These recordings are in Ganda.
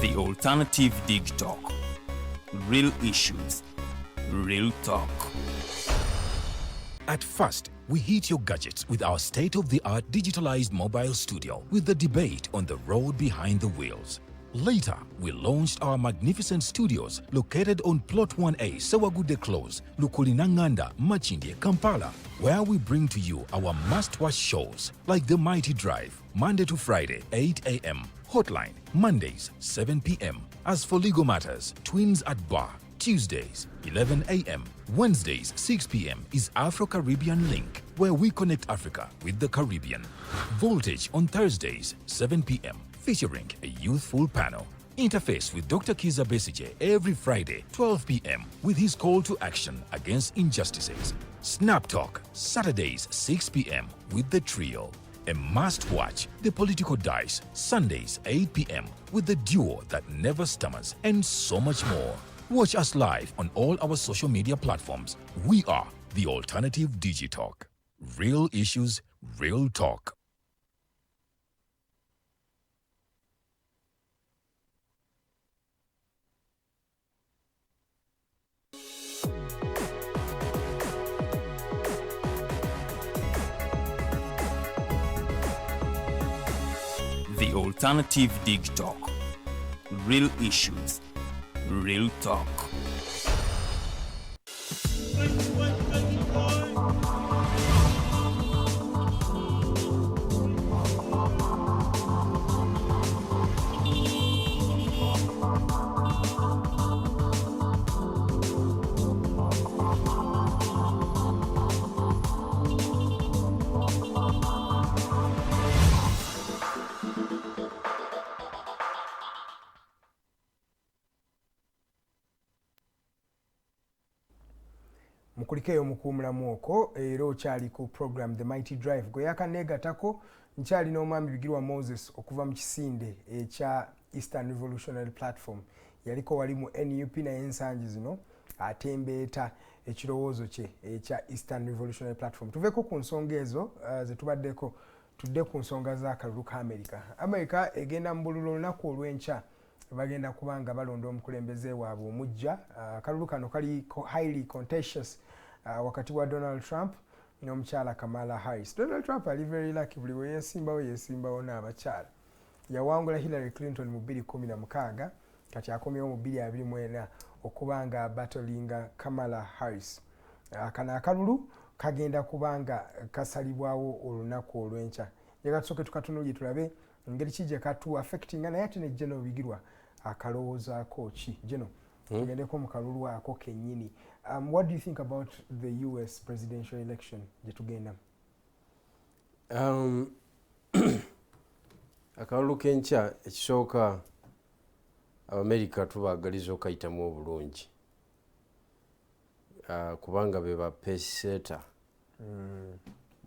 The Alternative Digitalk. Real issues, real talk. At first, we hit your gadgets with our state of the art digitalized mobile studio with the debate on the road behind the wheels. Later, we launched our magnificent studios located on Plot 1A, Sewagude Close, Lukulinanganda, Makindye, Kampala, where we bring to you our must watch shows like The Mighty Drive, Monday to Friday, 8 a.m., Hotline, Mondays, 7 p.m. As for legal matters, Twins at Bar, Tuesdays, 11 a.m. Wednesdays, 6 p.m. is Afro Caribbean Link, where we connect Africa with the Caribbean. Voltage on Thursdays, 7 p.m., featuring a youthful panel. Interface with Dr. Kiza Besige every Friday, 12 p.m., with his call to action against injustices. Snap Talk, Saturdays, 6 p.m., with the trio. A must watch, The Political Dice, Sundays, 8 p.m., with the duo that never stammers, and so much more. Watch us live on all our social media platforms. We are the Alternative Digitalk. Real issues, real talk. The Alternative Digitalk. Real issues, real talk. Mukulikeeyo mukuumulamu okwo. Era okyali ku program The Mighty Drive. Gwe yakaneegatako, nkyali n'omwami Bigirwa Moses okuva mu kisinde ekya Eastern Revolutionary Platform. Yaliko wali mu NUP, naye ensangi zino atembeeta ekirowoozo kye ekya Eastern Revolutionary Platform. Tuveeko ku nsonga ezo zetubaddeko, tudde ku nsonga z'akalulu ka America. America egenda mu bululu olunaku olw'enkya. Bagenda kuba nga balonda omukulembeze waabwe omujja. Akalulu kano kali highly contentious, wakati wa Donald Trump n'omukyala Kamala Harris. Donald Trump ali very lucky. Buli we yesimbawo, yesimbawo n'abakyala. Yawangula Hillary Clinton mu 2016, kati akomyewo mu 2024 okuba nga battlinga Kamala Harris. Kano akalulu kagenda kuba nga kasalibwawo olunaku olw'enkya. Njagala tusooke tukatunulye, tulabe engeri ki gye katu affectinga, naye ate ne Geno Bigirwa akalowoozaako ki. Geno, tugendeko mu kalulu ako kennyini. What do you think about the US presidential election gye tugendamu? Akalulu k'enkya, ekisooka, Abamerika tubaagaliza okayitamu obulungi, kubanga be ba pacesetter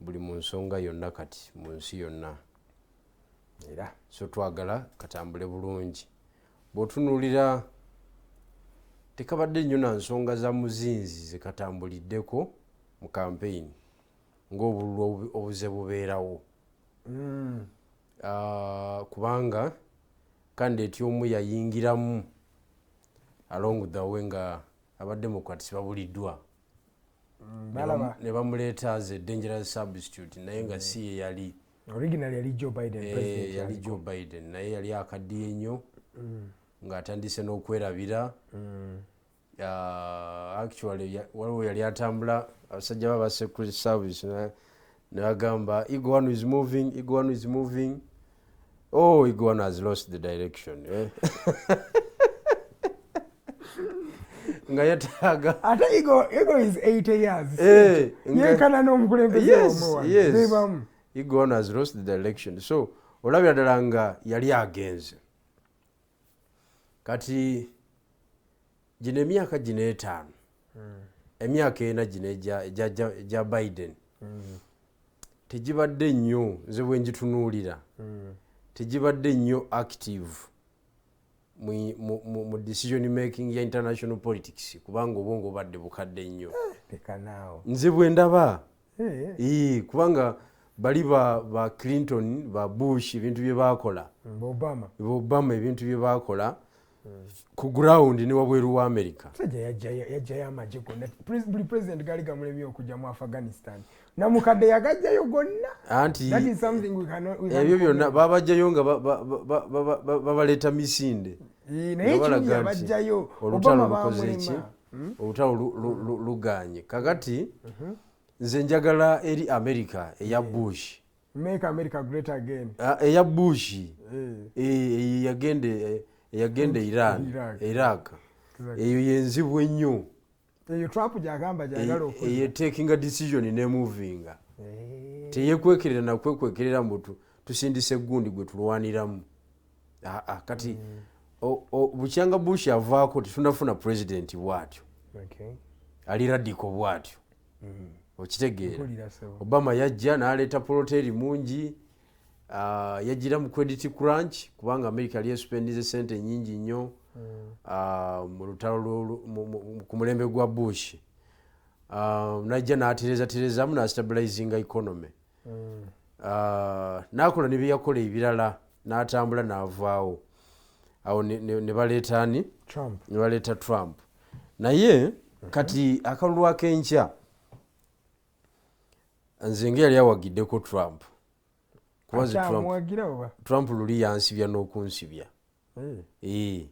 buli mu nsonga yonna kati mu nsi yonna. Era so twagala katambule bulungi. Bw'otunuulira, tekabadde nnyo na nsonga za muzinzi zekatambuliddeko mu campaign ng'obululu obuze bubeerawo. Kubanga candidate omu yayingiramu along the way nga Abademocrats babuliddwa. Balaba. Ne bamuleeta as a dangerous substitute, naye nga si ye yali. Original yali Joe Biden. President. Yali yaliko. Joe Biden, naye yali akaddiye nnyo ng'atandise n'okwerabira. Actually waliwo yali atambula, abasajja ba secret service ne bagamba, "Eagle One is moving, Eagle One is moving. Oh, Eagle One has lost the direction," eh? Nga yetaaga Ate Eagle is 80 years. Yenkana n'omukulembeze omwe wano. Bebamu. Eagle One has lost the direction. So olabira ddala nga yali agenze. Kati gino emyaka gino 5, emyaka 4 gino egya Biden tegibadde nnyo, nze bwe ngitunuulira, tegibadde nnyo active mu decision making ya international politics, kubanga obwongo obadde bukadde nnyo. Leka naawo. Nze bwe ndaba. Kubanga bali ba Clinton, ba Bush, ebintu bye bakola, Obama. Obama, ebintu bye bakola. Ku ground ne wabweru wa America. Musajja yajjayo amagye gonna. Buli president gaali gamulemye okujja mu Afghanistan, namukadde yagajjayo gonna. Anti That is something we cannot, we ebyo byonna cannot. Babajjayo nga babaleeta misinde. Eh, naye Nga balaga ekirungi nti abajjayo. olutalo Obama lukoze ki? bamulema. Olutalo luganye. Kakati nze njagala eri America eya Bush. Make America great again. Ah, eya Bush. Eh, Eh, eyagenda Iran. Iraq. Iraq. Exactly. Eyo yenzibu ennyo. Eyo Trump gyagamba gyagala okukola. Eyo takinga decision nemovinga. Eh, Teyekwekerera nakwekwekerera mbu tusindise egundi gwe tulwaniramu. Ah, ah, kati bukyanga Bush avaako tetunafuna president bwatyo ali radical bwatyo, okitegeera? Mpulira, ssebo. Obama yajja n'aleeta proletariat mungi. Ah, yajjira mu credit crunch kubanga America yali espendize sente nyingi nnyo mu lutalo ku mulembe gwa Bush. Ah, najja n'aterezaterezamu n'astabilizinga economy. Ah, n'akola ne byeyakola ebirala n'atambula n'avaawo awo ne baleeta ani? Trump. Ne baleeta Trump. Naye kati akalulu ak'enkya, nze nga yali awagiddeko Trump, kuba nze Trump, Akyamuwagira oba? Trump luli yansibya n'okunsibya. Eh, Ee,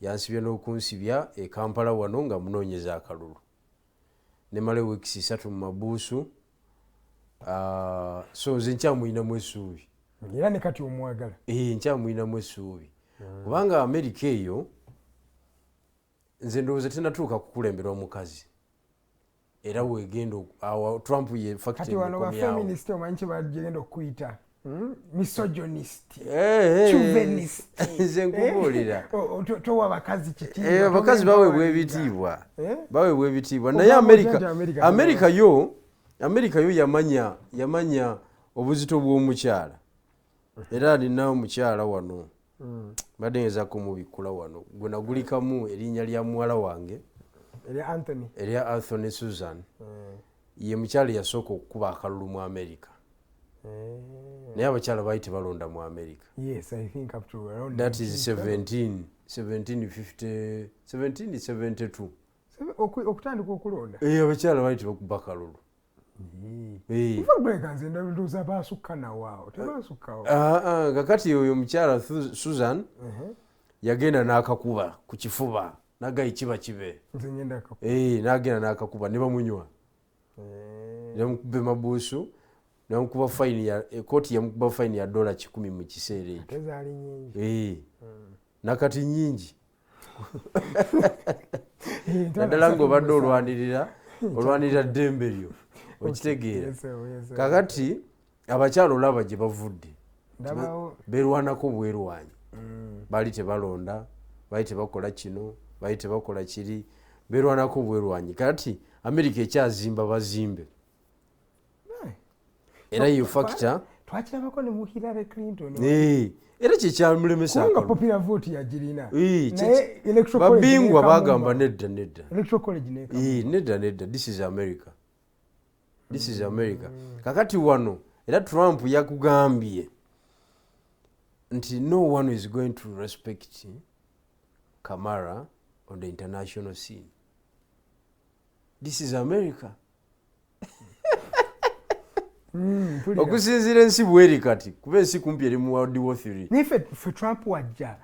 yansibya n'okunsibya e Kampala wano nga munoonyeza akalulu, nemala weeks 3 mu mabuusu. Ah, so nze nkyamuyinamu essuubi. Era ne kati omwagala? Ee, nkyamuyinamu essuubi kubanga Amerika eyo nze ndowooza tenatuuka kukulemberwa mukazi, era wegenda awo Trump ye factor Kati wano emukomyawo. Bafeminist omanyi kyebagenda okuyita? Misogynist. Eh, eh, Chauvinist. Nze nkubuulira. Towa bakazi kitiibwa. Eh, abakazi towa baweebwa empowerment. ebitiibwa. Eh? Baweebwa ebitiibwa, naye Ogamba otya Amerika nti Amerika Amerika yo yamanya obuzito bw'omukyala. Era nina omukyala wano, mbadde ngezako mubikkula wano, gwe nagulikamu erinnya lya muwala wange. Erya Anthony. Erya Anthony Susan. Ye mukyala eyasooka okukuba akalulu mu Amerika, naye abakyala baali tebalonda mu Amerika. Yes, I think up to around That is 19 17 1750, 1772. Okutandika okulonda. Eh, abakyala baali tebakuba kalulu. Eh. Nfa nze ndowooza basukka nawo awo, tebasukkawo. Ah, ah, kakati oyo omukyala Susan yagenda n'akakuba ku kifuba nagayi kiba kibe. Nze ngenda Eh, n'agenda n'akakuba ne bamunywa, ne bamukuba emabuusu, ne bamukuba fayini ya ekooti, yamukuba fayini ya $100 mu kiseera ekyo. Ate zaali nyingi. Eh, nakati nyingi. Eh, Naddala ng'obadde olwanirira ddembe lyo, okitegeera? Yes, sir, yes, sir. Kakati abakyala olaba gye bavudde. Ndabawo. Berwanako bwerwanyi. Baali tebalonda, baali tebakola kino, baali tebakola kiri, berwanako bwerwanyi. Kati Amerika ekyazimba bazimbe, era eyo factor. Twakirabako ne mu Hillary Clinton. Eh, era kyekyamulemesa Kubanga akalulu. popular vote yagirina. Eh, Naye Electoral College babingwa nekamumba. bagamba nedda, nedda. Electoral College nekamumba. Eh, nedda, nedda, this is America, this is America. Kakati wano era Trump yakugambye nti no one is going to respect Kamala on the international scene. This is America. Mpulira. Okusinziira ensi bweri kati, kuba ensi kumpi eri mu World War 3. Naye ffe Trump wajja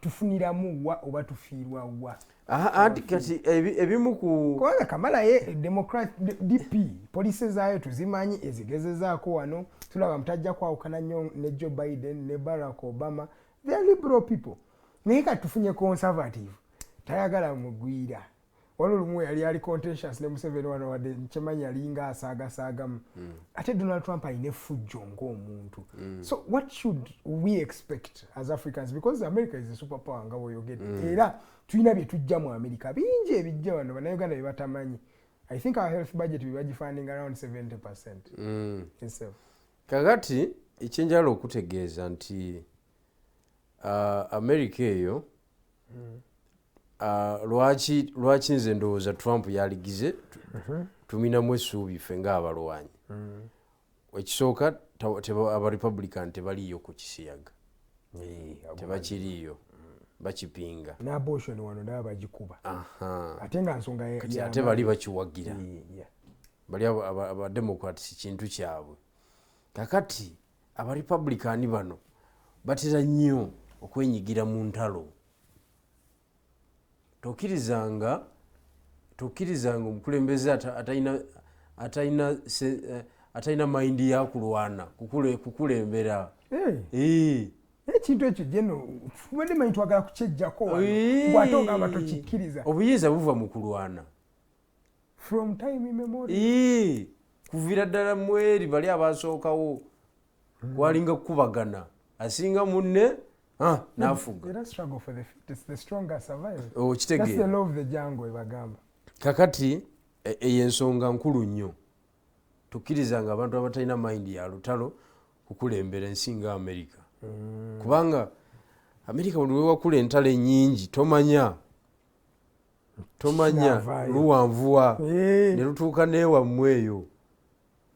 tufuniramu wa oba tufiirwa wa? Aha, anti kati ebimu ku Kubanga Kamala ye Democrat, DP policy zaayo tuzimanyi, ezigezezaako wano tulaba mutajja kwawukana nnyo ne Joe Biden ne Barack Obama. They are liberal people, naye kati tufunye conservative tayagala mugwira. Waliwo olumu yali ali contentious ne Museveni wano, wadde nkimanyi yalinga asaagasaagamu. Ate Donald Trump alina effujjo ng'omuntu. So what should we expect as Africans? Because America is a super power nga bw'oyogedde, era tulina bye tujja mu America bingi ebijja wano Bannayuganda bye batamanyi. I think our health budget bye bagifunding around 70%. Yes, sir. Kakati ekyenjala okutegeeza nti America eyo, lwaki nze ndowooza Trump yaligize tuminamu essuubi ffe ng'abalwanyi. Ekisooka, abarepublican tebaliiyo ku kisiyaga, tebakiriiyo. Bakipinga. N'abortion wano ndaba bagikuba. Ate nga nsonga Kati ate bali bakiwagira. Bali Abademocrats kintu kyabwe. Kakati Abarepublican bano batera nnyo okwenyigira mu ntalo. Tokkirizanga omukulembeze atalina mind yakulwana kukulembera. Ekintu ekyo geno tubadde manyi twagala kukyejjako wano, bw'ate ogamba tokikkiriza. Obuyinza buva mu kulwana. From time immemorial. Kuviira ddala mweri bali abasookawo kwalinga kukubagana, asinga munne n'afuga. Era struggle for the fittest, the stronger survive. Okitegeera. That's the law of the jungle ebagamba. Kakati eyo ensonga nkulu nnyo. Tukkirizanga abantu abatalina mind ya lutalo kukulembera ensi nga America. Kubanga America buli wewakula entalo ennyingi tomanya Kinavaayo. Luwanvuwa ne lutuuka neewammwe eyo.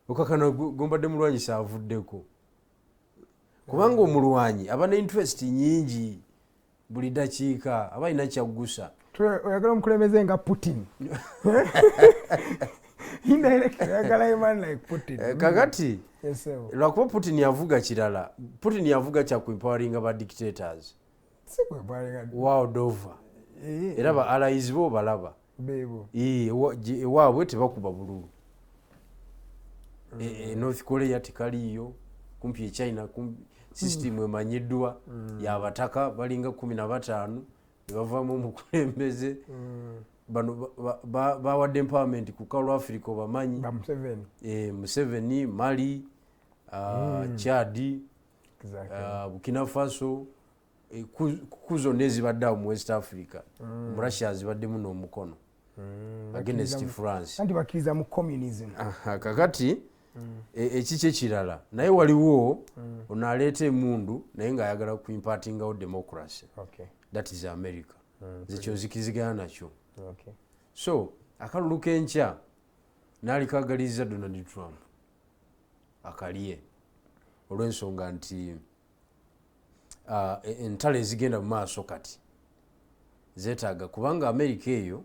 Okakana gombadde mulwanyisa avuddeko. Kubanga omulwanyi aba ne interest nnyingi buli dakiika aba alina kyaggusa. Oyagala omukulembeze nga Putin. Indirect, oyagala a man like Putin. Kakati Yes, sir. lwakuba Putin yavuga kirala. Putin yavuga kya kuempoweringa ba dictators. Si kwempoweringa. World over. Era ba allies bo balaba. Beebo. Ewaabwe tebakuba bululu. North Korea tekaliiyo, kumpi e China system emanyiddwa yabataka balinga 15 ne bavaamu omukulembeze. Bano bawadde empowerment ku Kalu Africa obamanyi. Ba Museveni. Museveni, Mali, Chad, Burkina Faso, ku zonna ezibadde awo mu West Africa. Mu Russia zibaddemu n'omukono. Against France. Anti bakkiriza mu communism. Aha, kakati ekiki ekirala naye waliwo ono aleeta emundu naye ng'ayagala kuimpartingawo democracy. That is America. Nze kyo nzikirizigana nakyo. So akalulu k'enkya n'alikagaliza Donald Trump akalye olw'ensonga nti entalo ezigenda mu maaso kati zeetaaga, kubanga America eyo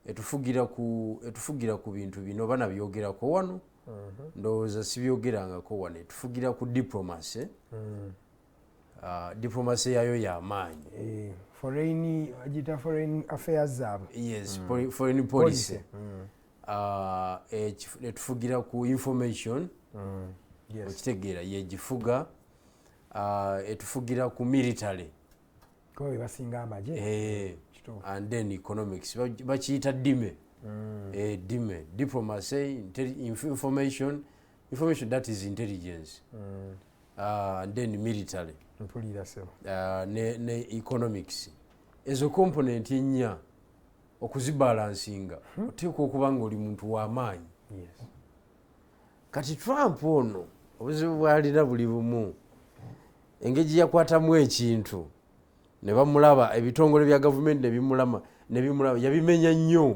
etufugira ku bintu bino banabyogerako wano. Ndowooza sibyogerangako wano. Etufugira ku diplomacy. Diplomacy yayo y'amaanyi. Foreign, agita foreign affairs zaabwe. Yes, foreign policy. Policy. Etufugira ku information. Okitegeera yegifuga. Etufugira ku military. Kuba be basinga amagye. Kituufu. And then economics. Bakiyita dime. Dime diplomacy, information, information that is intelligence. And then military. Mpulira sebo. Ne economics. Ezo component ennya okuzibalansinga oteekwa okuba nga oli muntu w'amaanyi. Kati Trump ono obuzibu bw'alina buli bumu, engeri gye yakwatamu ekintu ne bamulaba ebitongole bya gavumenti ne bimulaba yabimenya nnyo.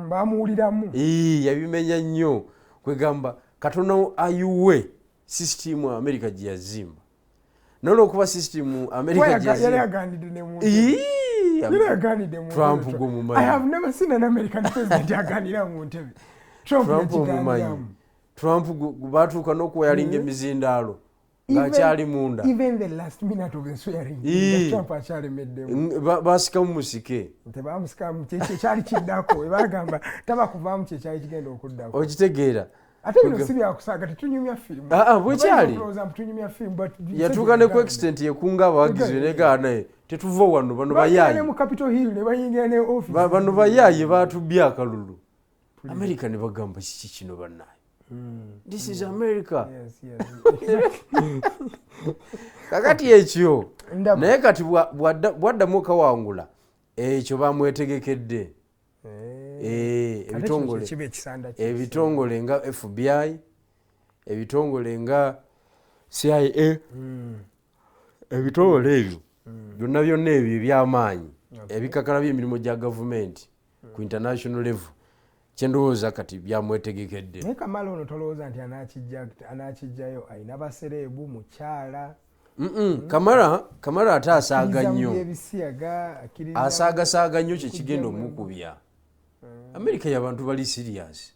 Bamuwuliramu. Ii, yabimenya nnyo, kwegamba katono ayiwe sisitimu America gye yazimba, nolwokuba sisitimu America gye Yali yazimba aganidde ne mu ntebe. Ii, Yali aganidde mu Trump ntebe. gw'omumanyi. I have never seen an American president aganira mu ntebe. Trump Trump omumanyi. yakiganiramu. Trump batuuka n'okuwayalinga emizindaalo ng'akyali munda. Even the last minute of the swearing, Ii. nga Trump akyalemeddemu. Basikamu musike. Tebamusikamu, kyekyali kiddako. Ebagamba taba kuvaamu, kyekyali kigenda okuddako. Okitegeera. Ate bino si byakusaaga, tetunyumya firimu. Ah, ah, bwekyali. Olowooza mbu tunyumya firimu, but Yatuuka ne ku extent yekunga abawagizi be negaana naye tetuva wano, bano Bayingira bayaayi ne mu Capitol Hill ne bayingira ne office. Bano bayaayi batubye akalulu. America ne bagamba kiki kino bannaye, this is America. Yes. Kakati ekyo Ndaba. naye kati bwaddamu okawangula ekyo bamwetegekedde. Ate kino Ebitongole kye kiba ekisanda kye. Ebitongole nga FBI, ebitongole nga CIA, ebitongole ebyo byonna byonna ebyo ebyamaanyi ebikakala byemirimu gya gavumenti ku international level, kyendowooza kati byamwetegekedde. Naye Kamala ono tolowooza nti anakijjayo? Alina basereebu, mukyala. Kamala ate asaaga Akkiririza mu nnyo. byebisiyaga, akkiririza Asaagasaaga nnyo, kyekigenda Okugyamu omukubya. Amerika yabantu bali serious.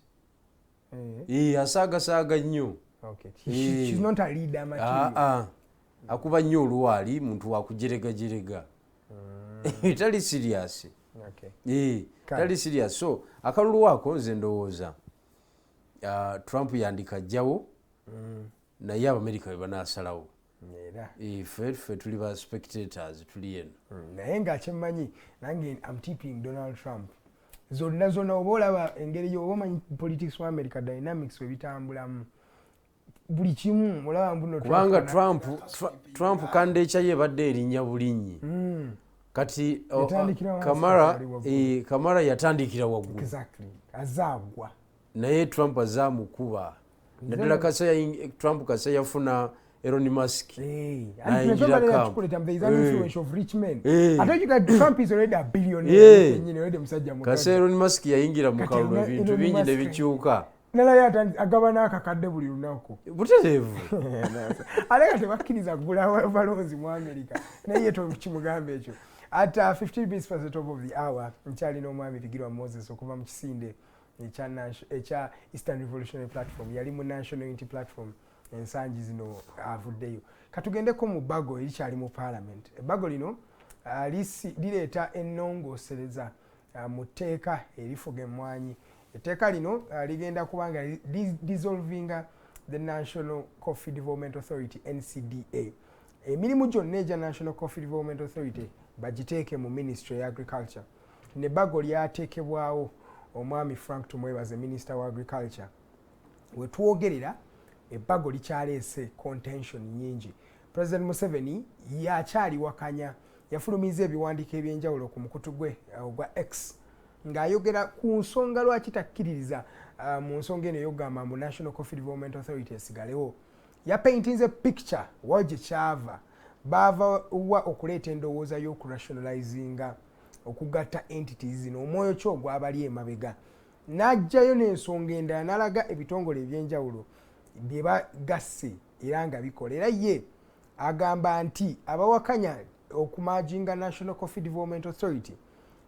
Asaagasaaga nnyo. Okay. She's not a leader material. Ah, ah. Akuba nnyo olwali, muntu wakujeregajerega, tali serious. Kale. Tali serious. So akalulu ako nze ndowooza Trump yandikajjawo, naye Abamerika bwe banaasalawo. Era Ffe tuli ba spectators, tuli eno. Naye nga kyemmanyi nange, am tipping Donald Trump zonna zonna. Oba olaba engeri oba omanyi politics wa America, dynamics webitambulamu buli kimu, olaba mbuno. Kubanga Trump kandeekya ye ebadde erinnya bulinnyi. Kati Yatandikira wansi, Kamala, kati ali waggulu. Kamala yatandikira waggulu. Exactly, azaagwa. Naye Trump azaamukuba naddala kasa Trump kasa yafuna Elon Musk. Nayingira camp. There is an influence of rich men. Ate ojjuka Trump is already a billionaire. Yennyini already musajja Kasa mugagga. Elon Musk yayingira mu Kati kalulu, ebintu Elon bingi Musk- ne bikyuka. Nalayo agaba n'akakadde buli lunaku. Butereevu. Ate nga tebakkiriza kugula balonzi mu America, naye ye tokimugamba ekyo. At 15 minutes past the top of the hour, nkyalina omwami Bigirwa Moses okuva mu kisinde ekya Eastern Revolutionary Platform. Yali mu National Unity Platform, ensangi zino avuddeyo. Katugendeko mu bbago erikyali mu parliament. Ebbago lino lireeta ennongoosereza mu tteeka erifuga emmwanyi. Etteeka lino ligenda kubanga dissolvinga the National Coffee Development Authority, NCDA. Emirimu gyonna egya National Coffee Development Authority bagiteeke mu Ministry ya Agriculture. Nebbago lyateekebwawo omwami Frank Tumwebaze, Minisita wa Agriculture. Wetwogerera, ebbago likyaleese contention nyingi. President Museveni yakyaliwakanya, yafulumiza ebiwandiiko ebyenjawulo ku mukutu gwe ogwa X ng'ayogera ku nsonga lwaki takkiririza mu nsonga eno ey'okugamba mbu National Coffee Development Authority esigalewo. Yapaintinze picture wa gye kyava, baava wa okuleeta endowooza y'okurationalizinga, okugatta entities zino, omwoyo ki ogwabali emabega, n'ajjayo n'ensonga endala, n'alaga ebitongole ebyenjawulo bye bagasse era nga bikola. Era ye agamba nti abawakanya okumerginga National Coffee Development Authority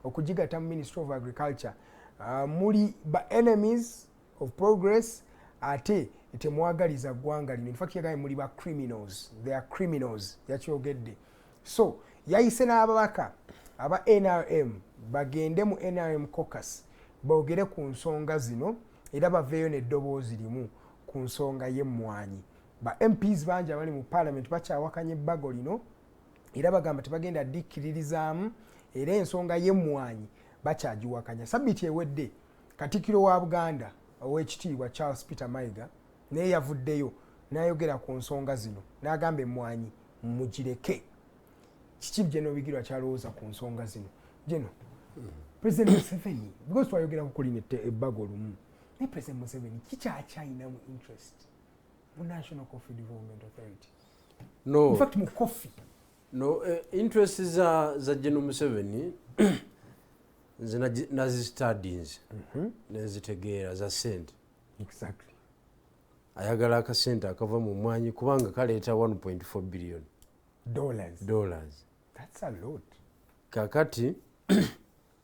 okugigatta mu Ministry of Agriculture, muli ba enemies of progress, ate temwagaliza ggwanga lino. Infact yagambye muli ba criminals, they are criminals, yakyogedde. So yayise n'ababaka aba NRM bagende mu NRM caucus boogere ku nsonga zino era baveeyo n'eddoboozi limu ku nsonga y'emmwanyi. Ba MPs bangi abali mu parliament bakyawakanya ebbago lino era bagamba tebagenda dikkiririzaamu, era ensonga y'emmwanyi bakyagiwakanya. Sabbiiti ewedde, Katikkiro wa Buganda, Owekitiibwa Charles Peter Mayiga, naye yavuddeyo n'ayogera ku nsonga zino n'agamba emmwanyi mugireke. Kiki Geno Bigirwa kyalowooza ku nsonga zino? Geno, President Museveni, because twayogerako kulina ebbago lumu naye, President Museveni kikyakyayinamu interest mu National Coffee Development Authority? No. In fact, mu coffee. No, interest za General Museveni nze nazistudinze nenzitegeera, za sente. Ayagala akasente akava mu mwanyi kubanga kaleeta 1.4 billion dollars. Dollars. That's a lot. Kakati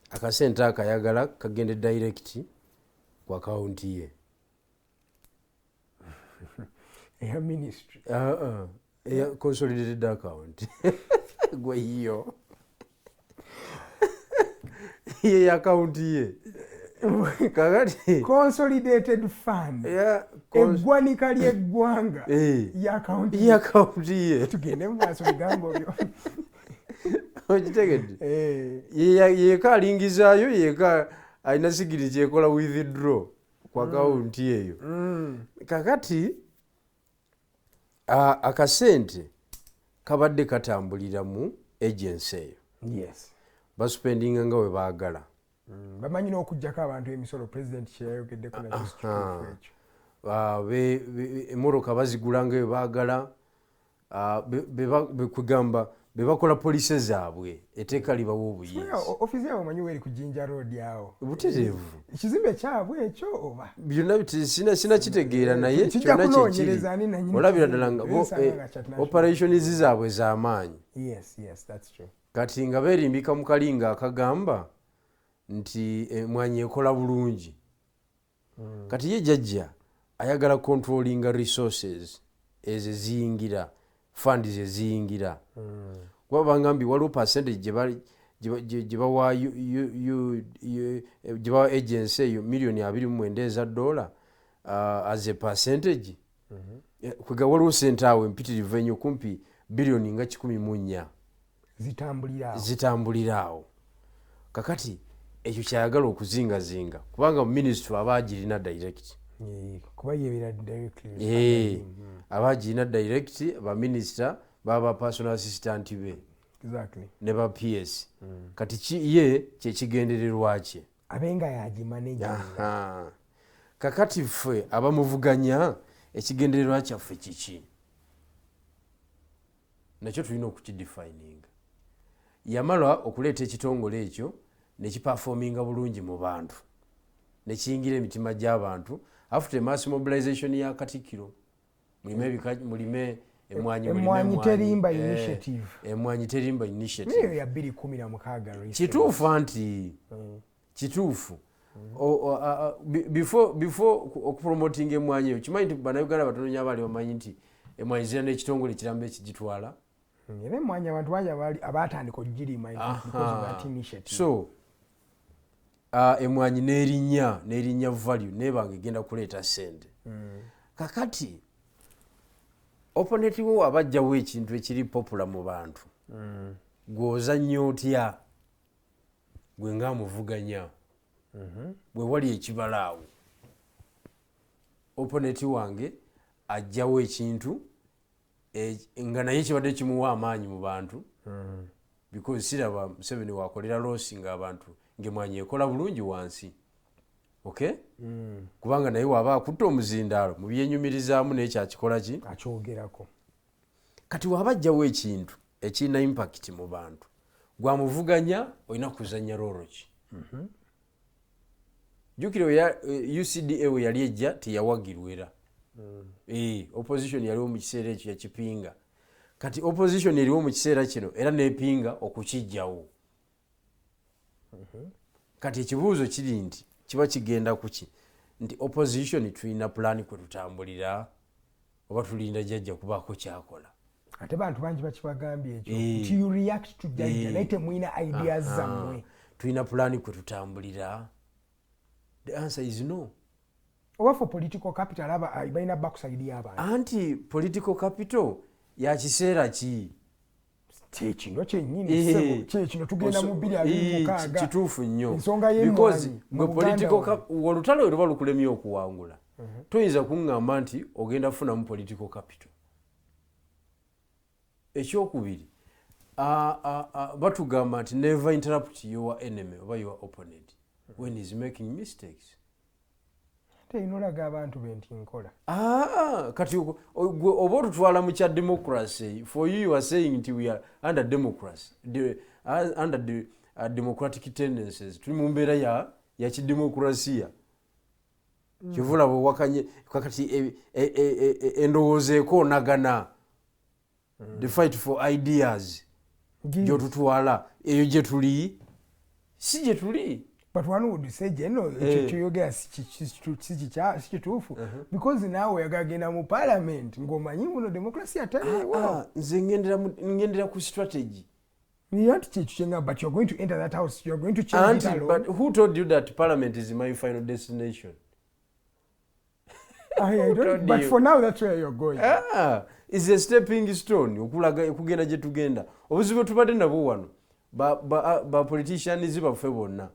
akasente ako ayagala kagende direct ku akawunti ye. Eya ministry? Eya consolidated account gwe yiyo, ye akawunti ye kakati. Consolidated fund. Eggwanika ly'eggwanga. Ya akawunti. Ye akawunti ye. Tugende mu maaso, bigambo byo. Okitegedde? Yeka alingizaayo, yeka alina sigiri kyekola withdraw ku akawunti eyo. Kakati akasente kabadde katambulira mu agency eyo. Baspendinga nga bwe baagala. Bamanyi n'okuggyako abantu emisolo, president kyeyayogeddeko nakyo si kituufu ekyo. Emmotoka bazigula nga bwe baagala. Kugamba Be bakola policy zaabwe, etteeka libawa obuyinza. Ofiisi yaabwe omanyi weeri ku Jinja Road awo? Butereevu. Ekizimbe kyabwe ekyo oba? Byonna sinakitegeera, naye Kijja kyonna kyekiri. Kunoonyereza ani nannyini Olabira kizimbe. ddala nga bo Beesanga nga kya national. Operations zaabwe z'amaanyi. Yes, that's true. Kati nga beerimbika mu kalinga akagamba nti emwanyi ekola bulungi. Kati ye jjajja ayagala controllinga resources ezo eziyingira, funds eziyingira, kuba bangambye waliwo percentage gye bawa gye bawa agency eyo, miliyoni 29 eza dola, as a percentage. Kwega waliwo sente awo empitirivu ennyo, kumpi biliyoni nga 104. Zitambulira awo. Zitambulira awo. Kakati ekyo kyayagala okuzingazinga, kubanga mu ministry aba agirina direct. Kuba yebeera directly. Aba agirina direct, baminisita baba personal assistant be ne ba PS. Kati ye kyekigendererwa kye. Abe nga yagimanage. Aha. Kakati ffe abamuvuganya, ekigendererwa kyaffe kiki? Nakyo tulina okukidefininga. Yamala okuleeta ekitongole ekyo nekiperforminga bulungi mu bantu, nekiyingira emitima gy'abantu after mass mobilization ya Katikkiro, mulime mulime emwanyi, mulime. Emwanyi Terimba Eh, Initiative. Emwanyi Terimba Initiative. Eyo ya 2016 recent. Kituufu, anti kituufu. Before okupromotinga emwanyi eyo, kimanyi nti Bannayuganda batono nyo abaali bamanyi nti emwanyi zirina n'ekitongole kiramba ekigitwala. Era emwanyi abantu bangi abaatandika okugirima in fact because of that initiative. So emwanyi nerinnya value, nebanga egenda kuleeta sente. Kakati opponent wo abajjawo ekintu ekiri popular mu bantu, gw'ozannya otya gwe ngaamuvuganya? Bwe wali ekibalaawo, opponent wange ajjawo ekintu nga naye kibadde kimuwa amaanyi mu bantu, because siraba Museveni wakolera loss ng'abantu ng'emwanyi ekola bulungi wansi, okay? Kubanga naye waaba akutte omuzindaalo mu byenyumirizaamu, naye kyakikola ki? Akyogerako. Kati waaba ajjawo ekintu ekirina impact mu bantu, gwamuvuganya olina kuzanya role ki? Jjukira UCDA we yali ejja teyawagirwa era. Opposition yaliwo mu kiseera ekyo yakipinga. Kati opposition eriwo mu kiseera kino era nepinga okukijjawo. Kati ekibuuzo kiri nti kiba kigenda kuki nti opposition tulina pulaani kwe tutambulira, oba tulinda jjajja kubaako kyakola? Ate bantu bangi bakibagambye ekyo nti you react to jjajja, naye temulina ideas zammwe. Tulina pulaani kwe tutambulira? The answer is no. Oba for political capital, aba balina backside y'abantu. Anti political capital ya kiseera ki? Kyekino kyennyini. Ssebo, kyekino, tugenda mu bbiri abiri mukaaga. Kituufu nnyo. Ensonga Because y'emmwanyi mu gwe Buganda political wano. Olutalo lwe luba lukulemye okuwangula, toyinza kuŋŋamba nti ogenda kufunamu political capital. Ekyokubiri, batugamba nti never interrupt your enemy oba your opponent when is making mistakes. Ate erina olaga abantu be nti nkola. Ah, kati gwe oba otutwala mu kya democracy. For you, you are saying nti we are under democracy, under the democratic tendencies. Tuli mu mbeera ya kidemokrasiya. Kyova olaba owakanye. Kakati endowooza ekoonagana, the fight for ideas gyotutwala eyo gye tuli, si gye tuli. But one would say geno ekyo kyoyogera si kituufu, because naawe oyagala genda mu parliament ng'omanyi muno democracy ataliiwo. Ah, nze ngendera ku strategy. Anti kyekyo kyenga, but you're going to enter that house, you're going to change it Anti, alone. but who told you that parliament is my final destination? I don't, Told but you? for now that's where you're going. Ah, is a stepping stone okulaga okugenda gye tugenda. Obuzibu bwe tubadde nabwo wano, ba politicians baffe bonna,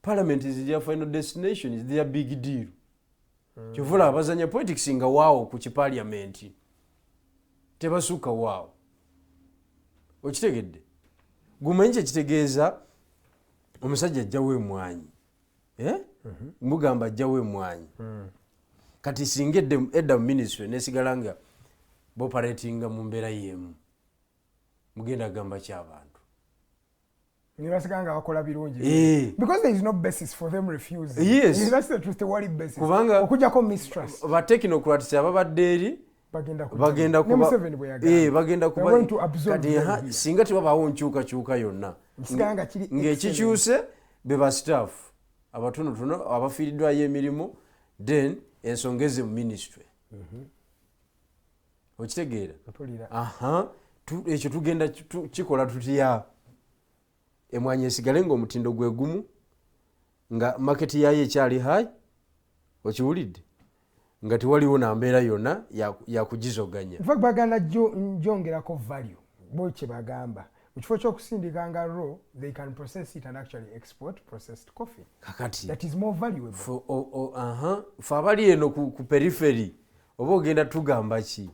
parliament is their final destination, is their big deal. Kyova olaba bazanya politics nga waawo ku kiparliament tebasukka waawo. Okitegedde? Gumanyi kyekitegeeza omusajja ajjawo emwanyi, eh? Mugamba ajjawo emwanyi. Kati singa edda mu ministry nesigala nga boperatinga mu mbeera yemu. Mugenda gamba ki abantu? Ne basigala nga bakola birungi. Eh. Because there is no basis for them refusing. Yes. That's the truth, tewali basis. Kubanga- Okujjako mistrust. Ba technocrats ababadde eri bagenda bagenda ne kuba Museveni bwe yagamba. Eh, bagenda We're kuba going to absorb kati them ha, here. singa tewabaawo nkyukakyuka yonna Nsigala nga kiri ng'ekikyuse be ba staff abatonotono abafiiriddwayo emirimu, then ensonga eze mu ministry. Okitegeera? Mpulira. Aha, ekyo tugenda kikola tutya emwanyi esigale ng'omutindo gwe gumu, nga market yayo ekyali high? Okiwulidde nga tewaliwo nambeera yonna yakugizoganya. In fact, baganda gyongerako value, bo kye bagamba, mu kifo ky'okusindika nga raw, they can process it and actually export processed coffee Kakati that is more valuable. Aha, fe abali eno ku periphery, oba ogenda tugamba ki?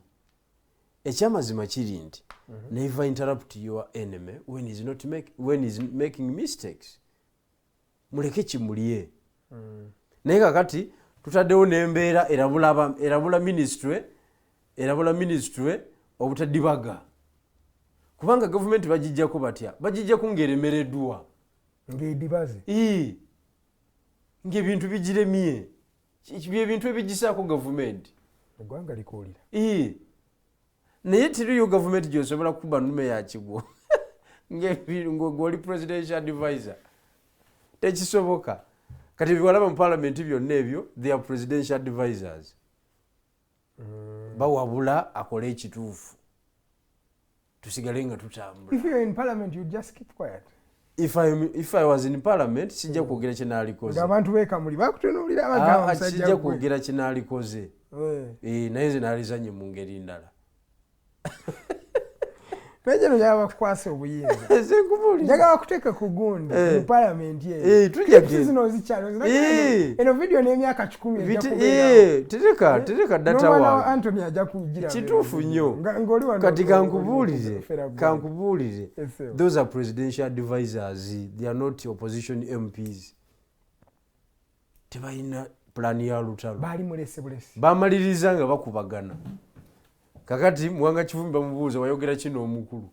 Ekyamazima kiri nti never interrupt your enemy when is not make, when is making mistakes. Muleke kimulye. Naye kakati tutaddewo n'embeera erabula ministry obutadibaga, kubanga gavumenti bagijjako batya? Bagijjako ng'eremereddwa. Ng'edibaze. Ii, ng'ebintu bigiremye. Byebintu ebigisaako gavumenti. Eggwanga likuwulira. Ii. Naye teriyo gavumenti gyosobola kukuba nnume yakigwo ng'oli presidential advisor, tekisoboka. Kati biwalaba mu palamenti byonna ebyo, they are presidential advisors, bawabula akole ekituufu tusigale nga tutambula. If you're in parliament, you just keep quiet. If I was in parliament, sijja kwogera kyenaalikoze. Ng'abantu bekamuli bakutunuulira, bagamba, Ah, musajja sijja gwe. kwogera kyenaalikoze. Eh. Eh, naye nze naalizanye mu ngeri ndala. Naye gino yaba bakukwasa obuyinza. Nze nkubuulira. Njagala bakuteeke ku gundi Eh. mu palamenti eyo. Eh, tujja Clips genda. zino ozikyali. Eh. Eno vidiyo n'emyaka 100 ejja kubeerawo. Eh, tereka data N'omwana wa wange. Antony ajja kugira. Kituufu nnyo. Ng'oli wano Kati kankubuulire, ofera ggwe. kankubuulire. Yes, sir. Those are presidential advisors, they are not opposition MPs. Tebalina pulaani ya lutalo. Baali mulese bulesi. Bamaliriza nga bakubagana. Kakati Muwanga Kivumbi bamubuuza, wayogera kino omukulu,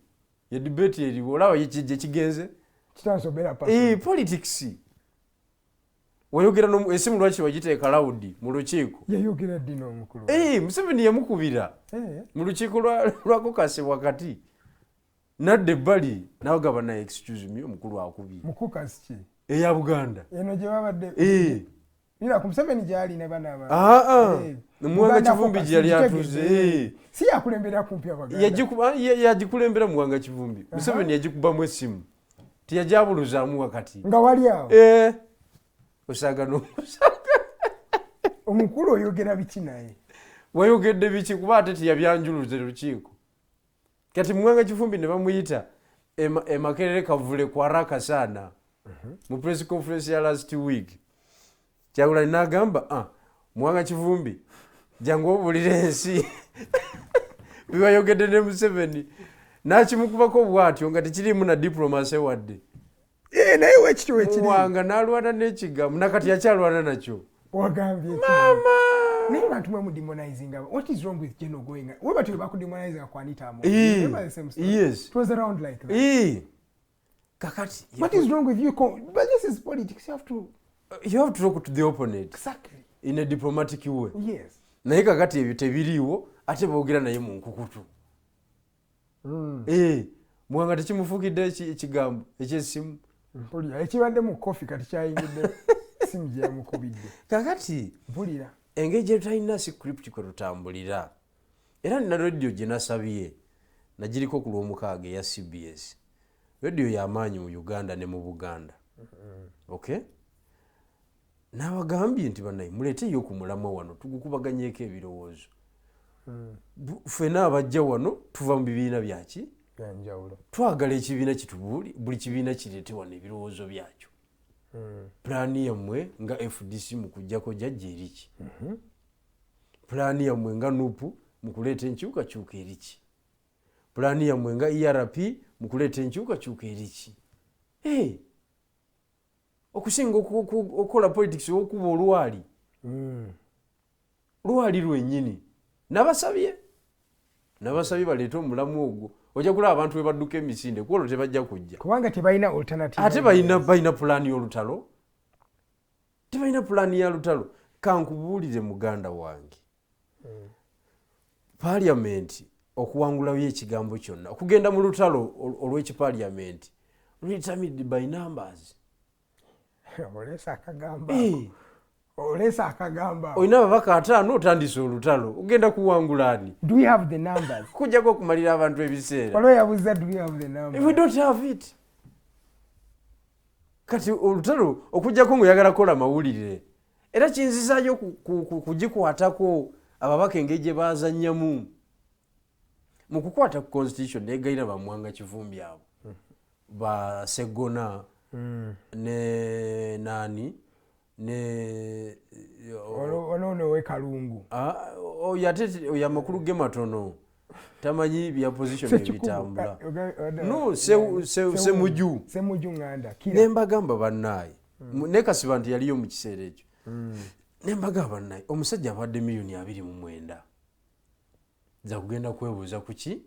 ye debate eriwo, olaba gye kigenze. Kitandise obeera. Eh, politics. Wayogera esimu lwaki wagiteeka loud mu lukiiko? Yayogera ddi n'omukulu? Eh, Museveni yamukubira Eh, mu lukiiko lwa caucus wakati, nadda ebbali nagaba, naye excuse me, omukulu akubye. Mu caucus ki? Eya Buganda. Eno gye babadde. Eh. Ira ku Museveni gyali ne bana aba. Ah, ah. Eh, Muwanga Buganda Kivumbi caucus, gye yali nkitegedde. atuuze, eh. Si yakulembera kumpi Abaganda. Yagikulembera Muwanga Kivumbi. Museveni yagikubamu esimu, teyajabuluzaamu wakati. Nga wali awo. Eh, osaaga n'osaaga. Omukulu oyogera biki naye? Wayogedde biki? Kuba ate teyabyanjuluze lukiiko. Kati Muwanga Kivumbi ne bamuyita emakerere kavule kwa sana mu press conference ya last week. Kyagulanyi n'agamba, ah, Muwanga Kivumbi, jangu obulire ensi biwayogedde ne Museveni. N'akimukubako bw'atyo nga tekiriimu na diplomacy wadde. Eh, naye wekityo wekiri. Muwanga n'alwana n'ekigambo, nakati yakyalwana nakyo. Wagambye ki? Naye bantu mwe mudemonizinga. What is wrong with General going? We batyo bakudemonizinga kwa Anita Among. Eh, Remember the same story? Yes. It was around like that. Eh, kakati What is wrong with you? But this is politics. You have to You have to talk to the opponent exactly. in a diplomatic way. Yes. Naye kakati ebyo tebiriiwo, ate boogera naye mu nkukutu. Eh, Muwanga tekimufuukidde ekigambo ekyesimu. Mpulira ekibadde mu kofi kati kyayingidde simu gye yamukubidde. Kakati Mpulira. engeri gye tutalina script kwe tutambulira, era nina rediyo gye nasabye nagiriko ku Lwomukaaga eya CBS, rediyo y'amaanyi mu Uganda ne mu Buganda. Okay, n'abagambye nti bannaye muleeteyo ku mulamwa wano tugukubaganyeeko ebirowoozo. Ffenna abajja wano tuva mu bibiina byaki? Byanjawulo. Twagala ekibiina kitubuuli, buli kibiina kireete wano ebirowoozo byakyo. Pulaani yammwe nga FDC mu kujjako jjajja eriki? Pulaani yammwe nga NUP mu kuleeta enkyukakyuka eriki? Pulaani yammwe nga ERP mu kuleeta enkyukakyuka eriki? Hey, okusinga okukola politics okuba olwali lwali lwennyini. Nabasabye baleete omulamu ogwo. Ojja kulaba abantu bwe badduka emisinde, kwolwo tebajja kujja. Kubanga tebalina alternative. Ate balina pulaani y'olutalo? Tebalina pulaani ya lutalo. Kankubuulire, muganda wange, Paliamenti okuwangulayo ekigambo kyonna, okugenda mu lutalo olw'ekipaliamenti determined by numbers. Oleesa akagamba. Oleesa akagamba. Olina ababaka 50, otandise olutalo, ogenda kuwangula ani? Do we have the numbers? Kujjako okumalira abantu ebiseera. Waliwo yabuuza, do we have the numbers? We don't have it. Kati olutalo, okujjako ngaoyagala kukola mawulire, era kinzizaayo kugikwatako ababaka engeri gye bazannyamu mu kukwata ku constitution. Negayira bamwanga Kivumbi, abo ba Segona ne nani ne Wano wekalungu. Ah, oyo ate oyo amakulu ge matono, tamanyi bya position ebitambula. No, Semuju. Semuju Nganda. Nembagamba bannaaye, nekasiba nti yaliyo mu kiseera ekyo, nembagamba bannaaye, omusajja abadde miliyoni 29 zakugenda kwebuuza kuki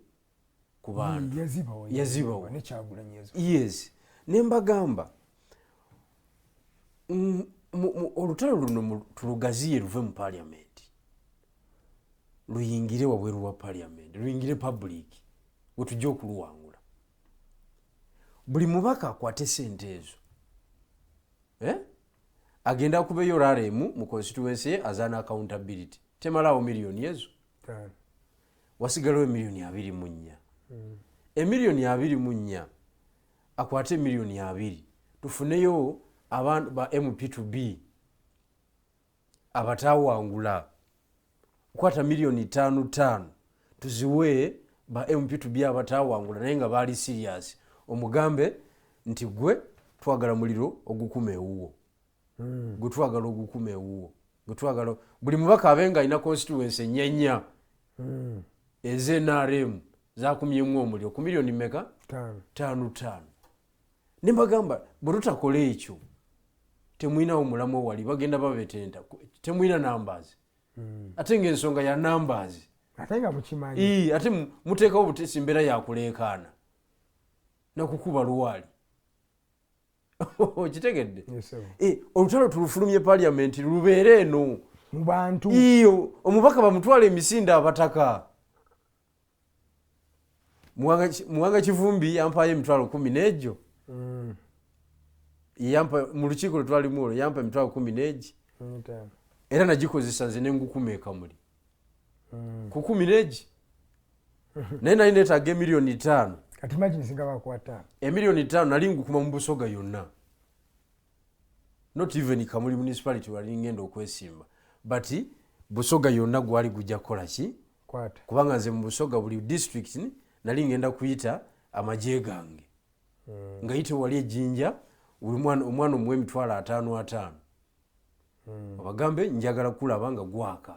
ku bantu. Yazibawa. Yazibawa. Nekyagulanyi yazibawa. Yes, nembagamba olutalo luno tulugaziye luve mu paliamenti luyingire wabweru wa paliamenti, luyingire public, wetujja okuluwangula. Buli mubaka akwate sente ezo, eh? Agenda akubeyo rally emu mu constituency ye azaana accountability. Temalawo miliyoni ezo. 5. Wasigalawo emiliyoni 24. Emiliyoni 24, akwate emiliyoni 20, tufuneyo abantu ba MP2B abatawangula. Kwata miliyoni 5 5, tuziwe ba MP2B abatawangula naye nga baali serious. Omugambe nti gwe twagala muliro ogukuma ewuwo, gwe twagala ogukuma ewuwo, gwe twagala. Buli mubaka abe nga alina constituency ennyanya ez'NRM zakumyemu omuliro ku miliyoni meka? 5. 5 5. Nembagamba, bwe tutakola ekyo, temwinawo mulamu wali bagenda babetenta, temwina numbers, ate ngaensonga ya numbers. Ate nga mukimanyi. Ii, ate muteekawo butesi mbeera yakuleekaana nakukuba lwali, okitegedde? Yes, sir. Eh, olutalo tulufulumye paliamenti, lubeere eno mu bantu. Iyo, omubaka bamutwala emisinde abataka. Muwanga Kivumbi yampayo emitwalo 10 n'egyo. Yampa mu lukiiko lwe twalimu olwo, yampa emitwalo 10 n'egi. 5. Era nagikozesa nze nengukuma ekamuli ku 10 n'egi, naye nali neetaaga emiliyoni 5. Kati imagine singa bakwata. Emiliyoni 5 nali ngukuma mu Busoga yonna, not even Kamuli municipality wali ngenda okwesimba, but Busoga yonna gwali gujja kukola ki? Kwata. Kubanga nze mu Busoga buli district nali ngenda kuyita amagye gange, nga yite wali ejjinja, buli mwana, omwana omuwa emitwalo 50 50, obagambe njagala kulaba nga gwaka,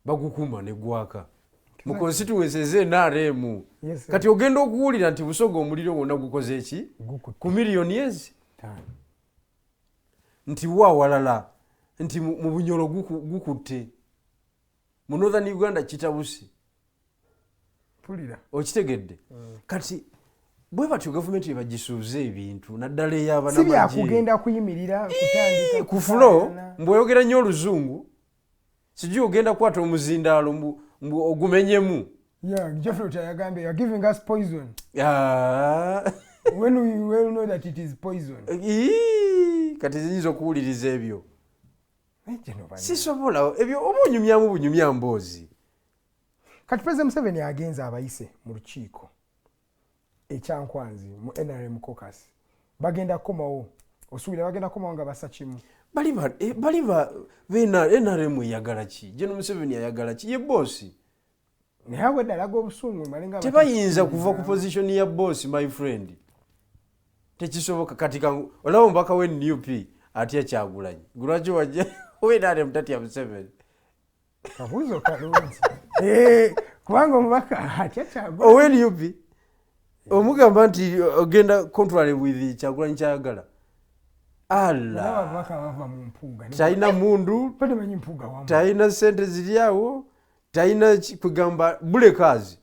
bagukuma ne gwaka mu constituency ez'NRM. Yes, sir. Kati ogenda okuwulira nti Busoga omuliro wonna gukoze eki? Gukutte. Ku miliyoni ezi. 5. Nti wa walala nti mu Bunyolo gukutte, mu Northern Uganda kitabuse. Mpulira. Okitegedde? Kati bwe batyo gavumenti ebagisuuza ebintu, naddala Si eyabanamagye. byakugenda kuyimirira kutandika Ku floor. kukaayana. Mbweyogera nnyo oluzungu, sijui ogenda kukwata omuzindaalo mbu ogumenyemu. Yeah, Geoffrey Lutaaya yagambye, "You are giving us poison Ah. when we well know that it is poison." Ii, kati ziyinza okuwuliriza ebyo? Naye gino banne. Sisobola ebyo, oba onyumyamu bunyumya mboozi. Kati President Museveni agenze abayise mu lukiiko ekyankwanzi mu NRM caucus, bagenda kukomawo, osuubira bagenda kukomawo nga bassa kimu? Bali ba NRM eyagala ki? Geno Museveni ayagala ki? Ye boosi. Naye awedde alaga obusungu malinga. Tebayinza kuva ku position ya boss, my friend, tekisoboka. Kati olaba omubaka we NUP atya Kyagulanyi, lwaki wajja NRM tatya Museveni? Kabuuzo kalungi. Eh, kubanga omubaka atya Kyagulanyi. Owe NUP omugamba nti ogenda contrary with Kyagulanyi kyayagala. Olaba Ala ababaka bava mu Mpuuga. Talina mundu. Batemanyi Mpuuga wamu. Talina sente ziri awo, talina kugamba bulekazi.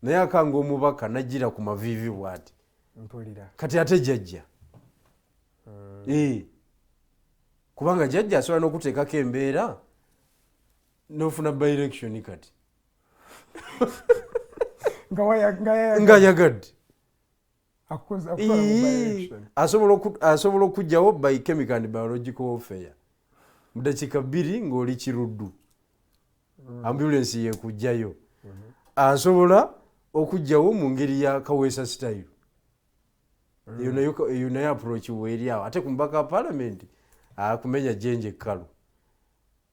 Naye akanga omubaka najjira ku maviivi bw'ati. Mpulira. Kati ate jjajja, kubanga jjajja asobola n'okuteekako embeera n'ofuna by-election kati. Nga nga nga yagadde. Akutwala mu by-election. Asobola okugjawo by chemical and biological warfare mu dakiika 2 ng'oli Kiruddu, ambulance yekugjayo. Asobola okugjawo mu ngeri ya Kaweesa style. Eyo nayo approach weeri awo. Ate ku mubaka wa parliament akumenya jjenje ekkalu,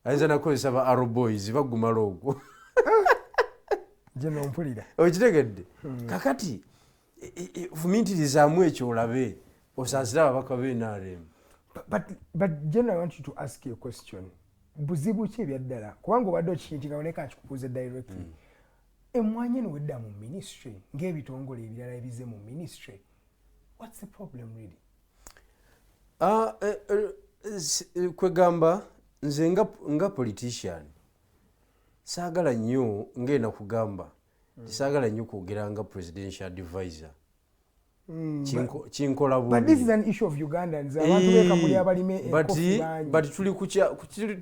ayinza nakozesa ba Arrow Boys bagumala ogwo. Gye nompulira. Okitegedde? Kakati fumintirizaamu ekyo olabe, osaasire ababaka b'NRM. But generally, I want you to ask you a question. Buzibu ki ebyaddala? Kubanga obadde okihintinga, boneka nkikubuuze directly. Emmwanyi eno wedda mu ministry ng'ebitongole ebirala ebize mu ministry. What's the problem really? Ah, kwegamba nze nga politician saagala nnyo ngenda kugamba, saagala nnyo kwogera nga presidential advisor. Kinkola But this is an issue of Ugandans. Abantu bekamuli abalime coffee bangi. But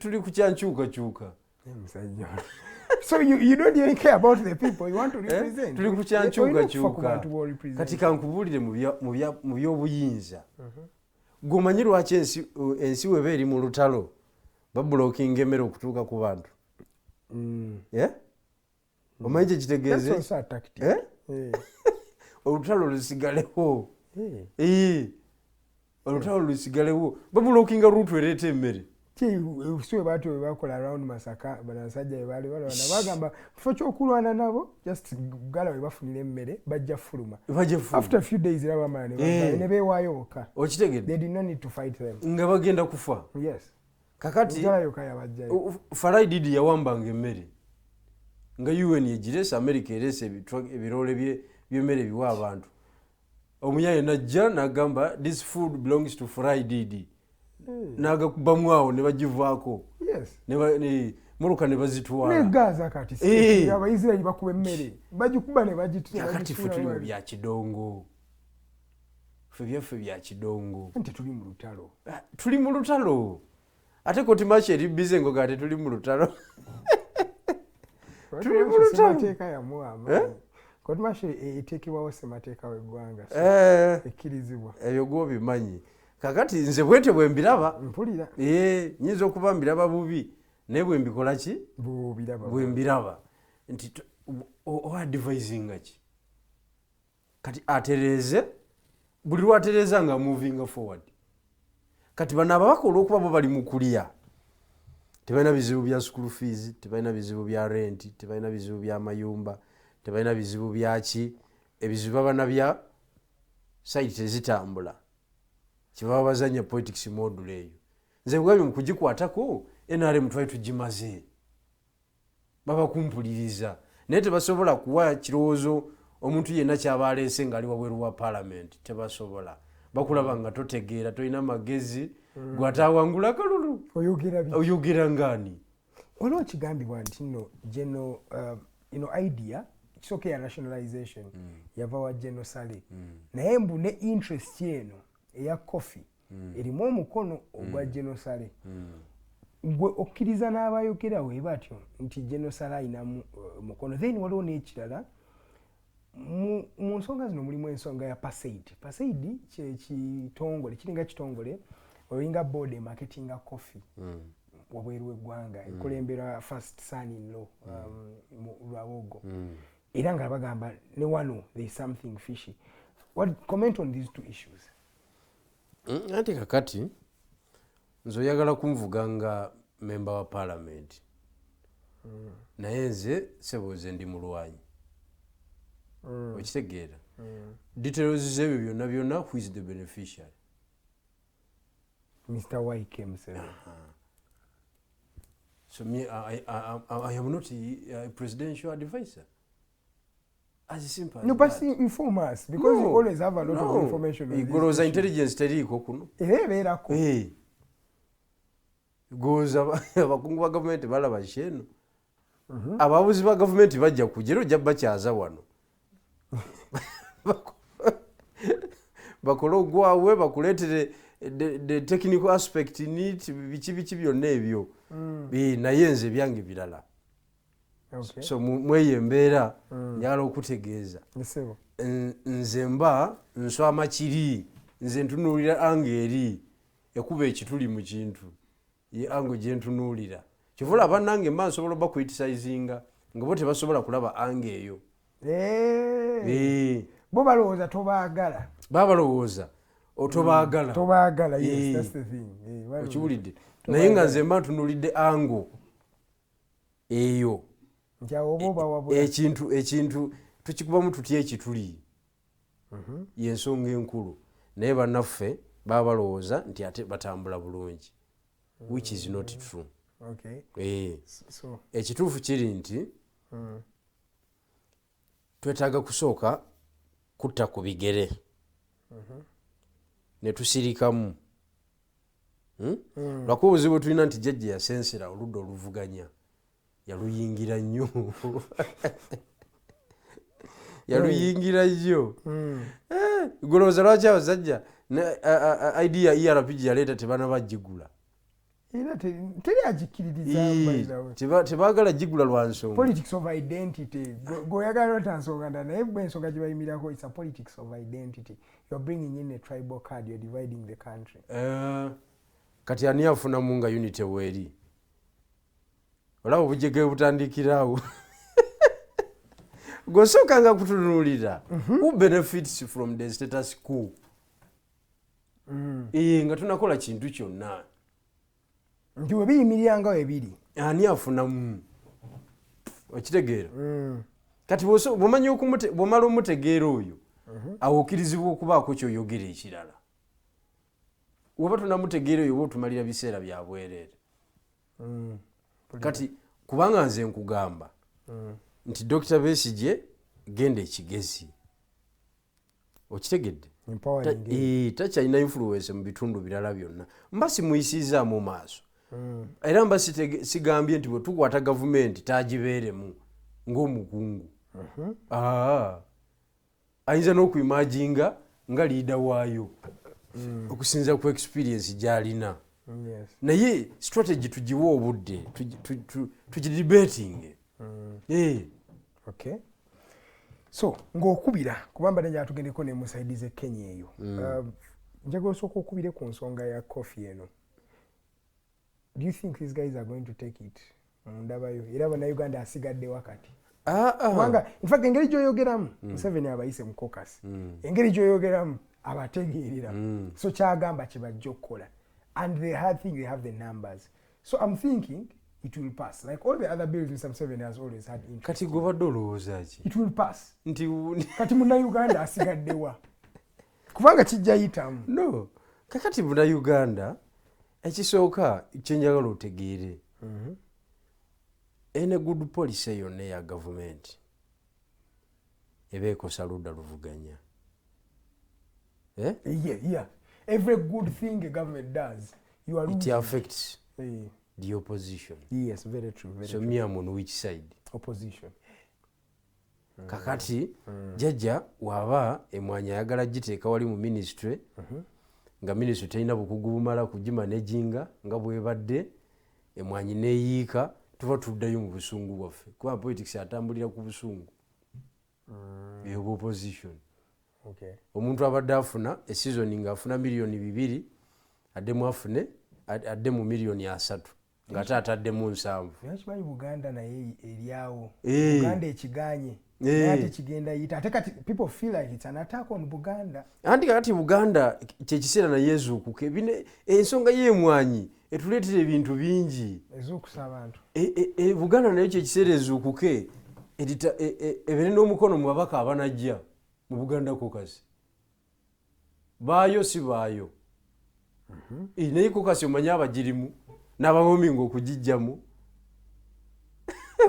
tuli ku kyankyukakyuka. Musajja. So you don't even care about the people you want to represent. Tuli ku Olina okufa ku kyankyukakyuka. bantu b'orepresent. Kati kankubuulire, mu byobuyinza, gweomanyi lwaki ensi weba eri mu lutalo babulokinga emmere okutuuka ku bantu? Eh? Omanyi kyekitegeeza? That's also a tactic. Eh? Eh. Olutalo lusigalewo. Eh. Olutalo lusigalewo, babulokinga route ereeta emmere. Si we batyo bwe bakola around Masaka, bano abasajja bwe baali balwana, bagamba kifo ky'okulwana nabo, just gala we bafunira emmere bajja fuluma. Bajja fuluma. After a few days era bamala ne bavaayo, ne beewaayo bokka. Okitegedde? They did not need to fight them. Nga bagenda kufa. Yes. Kakati Njala yokka yabajjayo. Falai Didi yawambanga emmere nga UN egirese, America erese ebirole byemmere biwa abantu. Omuyaye najja nagamba, "This food belongs to Falai Didi," nagakubamu awo ne bagivaako. Muluka ne bazitwala. Ne Gaza kati Abaisirairi bakuba emmere, bagikuba ne Kati ffe tuli mu bagituula. bya kidongo, ffe byaffe bya kidongo. Anti tuli mu lutalo. Ah, tuli mu lutalo, ate court martial eri busy ngoga tetuli mu lutalo. Tuli mu lutalo. Ssemateeka yamuwa amaanyi. Court martial eteekebwawo ssemateeka w'eggwanga, so ekkirizibwa. Ebyo gwobimanyi. Kakati nze bwetyo bwe mbiraba. Mpulira. Nyinza okuba mbiraba bubi, naye bwe mbikola ki? Bwobiraba. Bwe mbiraba nti oadvisinga ki? Kati atereeze, buli lwatereeza nga moving forward. Kati bano ababaka olwokuba bo bali mu kulya, tebalina bizibu bya school fees, tebalina bizibu bya rent, tebalina bizibu bya mayumba, tebalina bizibu byaki. Ebizibu baba bya site tezitambula, kyebaba bazanya politics module eyo. Nze bwabye mu kugikwatako, NRM twali tugimaze, baba kumpuliriza, naye tebasobola kuwa kirowoozo omuntu yenna kyaba aleese ng'ali wabweru wa parliament. Tebasobola, bakulaba nga totegeera, tolina magezi, gwatawangula kalulu. Oyogera biki? Oyogera ngaani? Waliwo kigambibwa nti nno geno ino idea kisooka ya nationalization yava wa General Saleh, naye mbu ne interest eno eya coffee erimu omukono ogwa General Saleh. Gwe okkiriza n'abayogera we batyo nti General Saleh ayinamu mukono? Then waliwo n'ekirala, mu nsonga zino mulimu ensonga ya PACEID. PACEID kyekitongole kiringa kitongole olinga board emarketinga coffee wabweru w'eggwanga, ekulemberwa first son in law Rwabogo, era nga bagamba ne wano there is something fishy. What comment on these two issues? Anti kakati nze oyagala kunvuga nga memba wa parliament, naye nze sebo nze ndi mulwanyi. Okitegeera? Details zebyo byonna byonna, who is the beneficiary? Mr YK Museveni. So me, I am not a presidential advisor, as simple as No, but that. Inform us, because No, you always have a lot no. of information on these Golooza issues. intelligence teriiko kuno. Era ebeerako. Goza abakungu ba gavumenti balaba kyeno, ababuzi ba gavumenti bajja kujja era ojja bakyaza wano. Bakole ogwabwe, bakuleetere the technical aspect in it, biki biki byonna ebyo. Naye nze byange birala. So mweyo embeera njagala okutegeeza, Ssebo. Nze mba nswama kiri, nze ntunuulira angle eri ekuba ekituli mu kintu, ye angle gyentunuulira. Kyova olaba nange mba nsobola oba criticizinga nga bo tebasobola kulaba angle eyo. Bo balowooza tobaagala. Baba balowooza otobaagala. Tobaagala, yes, that's the thing. Balowooza. Okiwulidde? Naye nga nze mba ntunuulidde angle eyo. Nti awo oba obawabula. Ekintu tukikubamu tutya ekituli, yensonga enkulu. Naye bannaffe baba balowooza nti ate batambula bulungi, which is not true. So Ekituufu kiri nti twetaaga kusooka kutta ku bigere ne tusirikamu. Lwakuba obuzibu tulina nti jjajja yasensera oludda oluvuganya, yaluyingira nnyo, yaluyingira nnyo. Golowooza lwaki abasajja idea ERP gye yaleeta tebanabagigula? Era teri agikiririza, by the way. Tebaagala gigula lwa nsonga. Politics of identity. Gweoyagala lota nsonga ndala, naye bwe ensonga gye bayimirako, it's a politics of identity. You're bringing in a tribal card, you're dividing the country. Kati ani afunamu nga unity weeri? Olaba obujege butandikiraawo. Gweosookanga kutunuulira who benefits from the status quo. Nga tunakola kintu kyonna, nti we biyimirira nga webiri, ani afunamu? Okitegeera? Kati bw'omanya bw'omala omutegeera oyo, awo okkirizibwa okubaako kyoyogera ekirala. Woba tonamutegeera oyo, oba otumalira biseera bya bwereere. Kati kubanga nze nkugamba nti Dr Besigye genda ekigezi, okitegedde? Empowering. Takyalina influence mu bitundu birala byonna. Mba simuyisizaamu maaso, era mba sigambye nti bwe tukwata gavumenti tagibeeremu ng'omukungu. Ayinza n'okuimajinga nga leader waayo okusinza ku experience gy'alina. Naye strategy tugiwe obudde, tugidebating. Okay, so ng'okubira, kuba mbadde njagala tugendeko ne musaidize Kenya eyo. Njagala osooka okubire ku nsonga ya coffee eno. Do you think these guys are going to take it? Ndabayo era bannayuganda asigadde wakati. Kubanga infact engeri gyoyogeramu, Museveni abayise mu caucus, engeri gyoyogeramu abategeerera. So kyagamba kyebajja okukola, and the hard thing, they have the numbers, so I'm thinking it will pass like all the other bills Mr Museveni has always had interest. Kati gwe olowooza ki? It will pass. Nti Kati munnayuganda asigaddewa? Kubanga kijja yitamu. No, kakati munnayuganda, ekisooka kyenjagala otegeere, ene good policy yonna eya gavumenti eba ekosa ludda luvuganya. Eh? Yeah. Every good thing a government does, you are It losing. affects the opposition. Yes, very true, very So true. me am on which side? Opposition. Kakati jjajja waba emwanyi ayagala giteeka wali mu ministry, nga ministry terina bukugu bumala kugimanaginga nga bwebadde, emwanyi neyiika, tuba tuddayo mu busungu bwaffe, kuba politics atambulira ku busungu ebwa opposition. Omuntu abadde afuna esizoni ngaafuna 2 miliyoni, addemu afune, adde mu 30 miliyoni ng'ate ataddemu 70. Naye kimanyi Buganda naye eryawo. Buganda ekiganye. Eh. Naye ate kigenda yita, ate kati people feel like it's an attack on Buganda. Anti kakati Buganda kyekiseera naye ezuukuka. Ensonga y'emwanyi etuleetera ebintu bingi. Ezuukusa abantu. Buganda nayo kyekiseera ezuukuke, ebeere n'omukono mu babaka abanajja mu Buganda Caucus. Baayo si baayo. Naye caucus omanyi abagirimu n'abawominga okugijjamu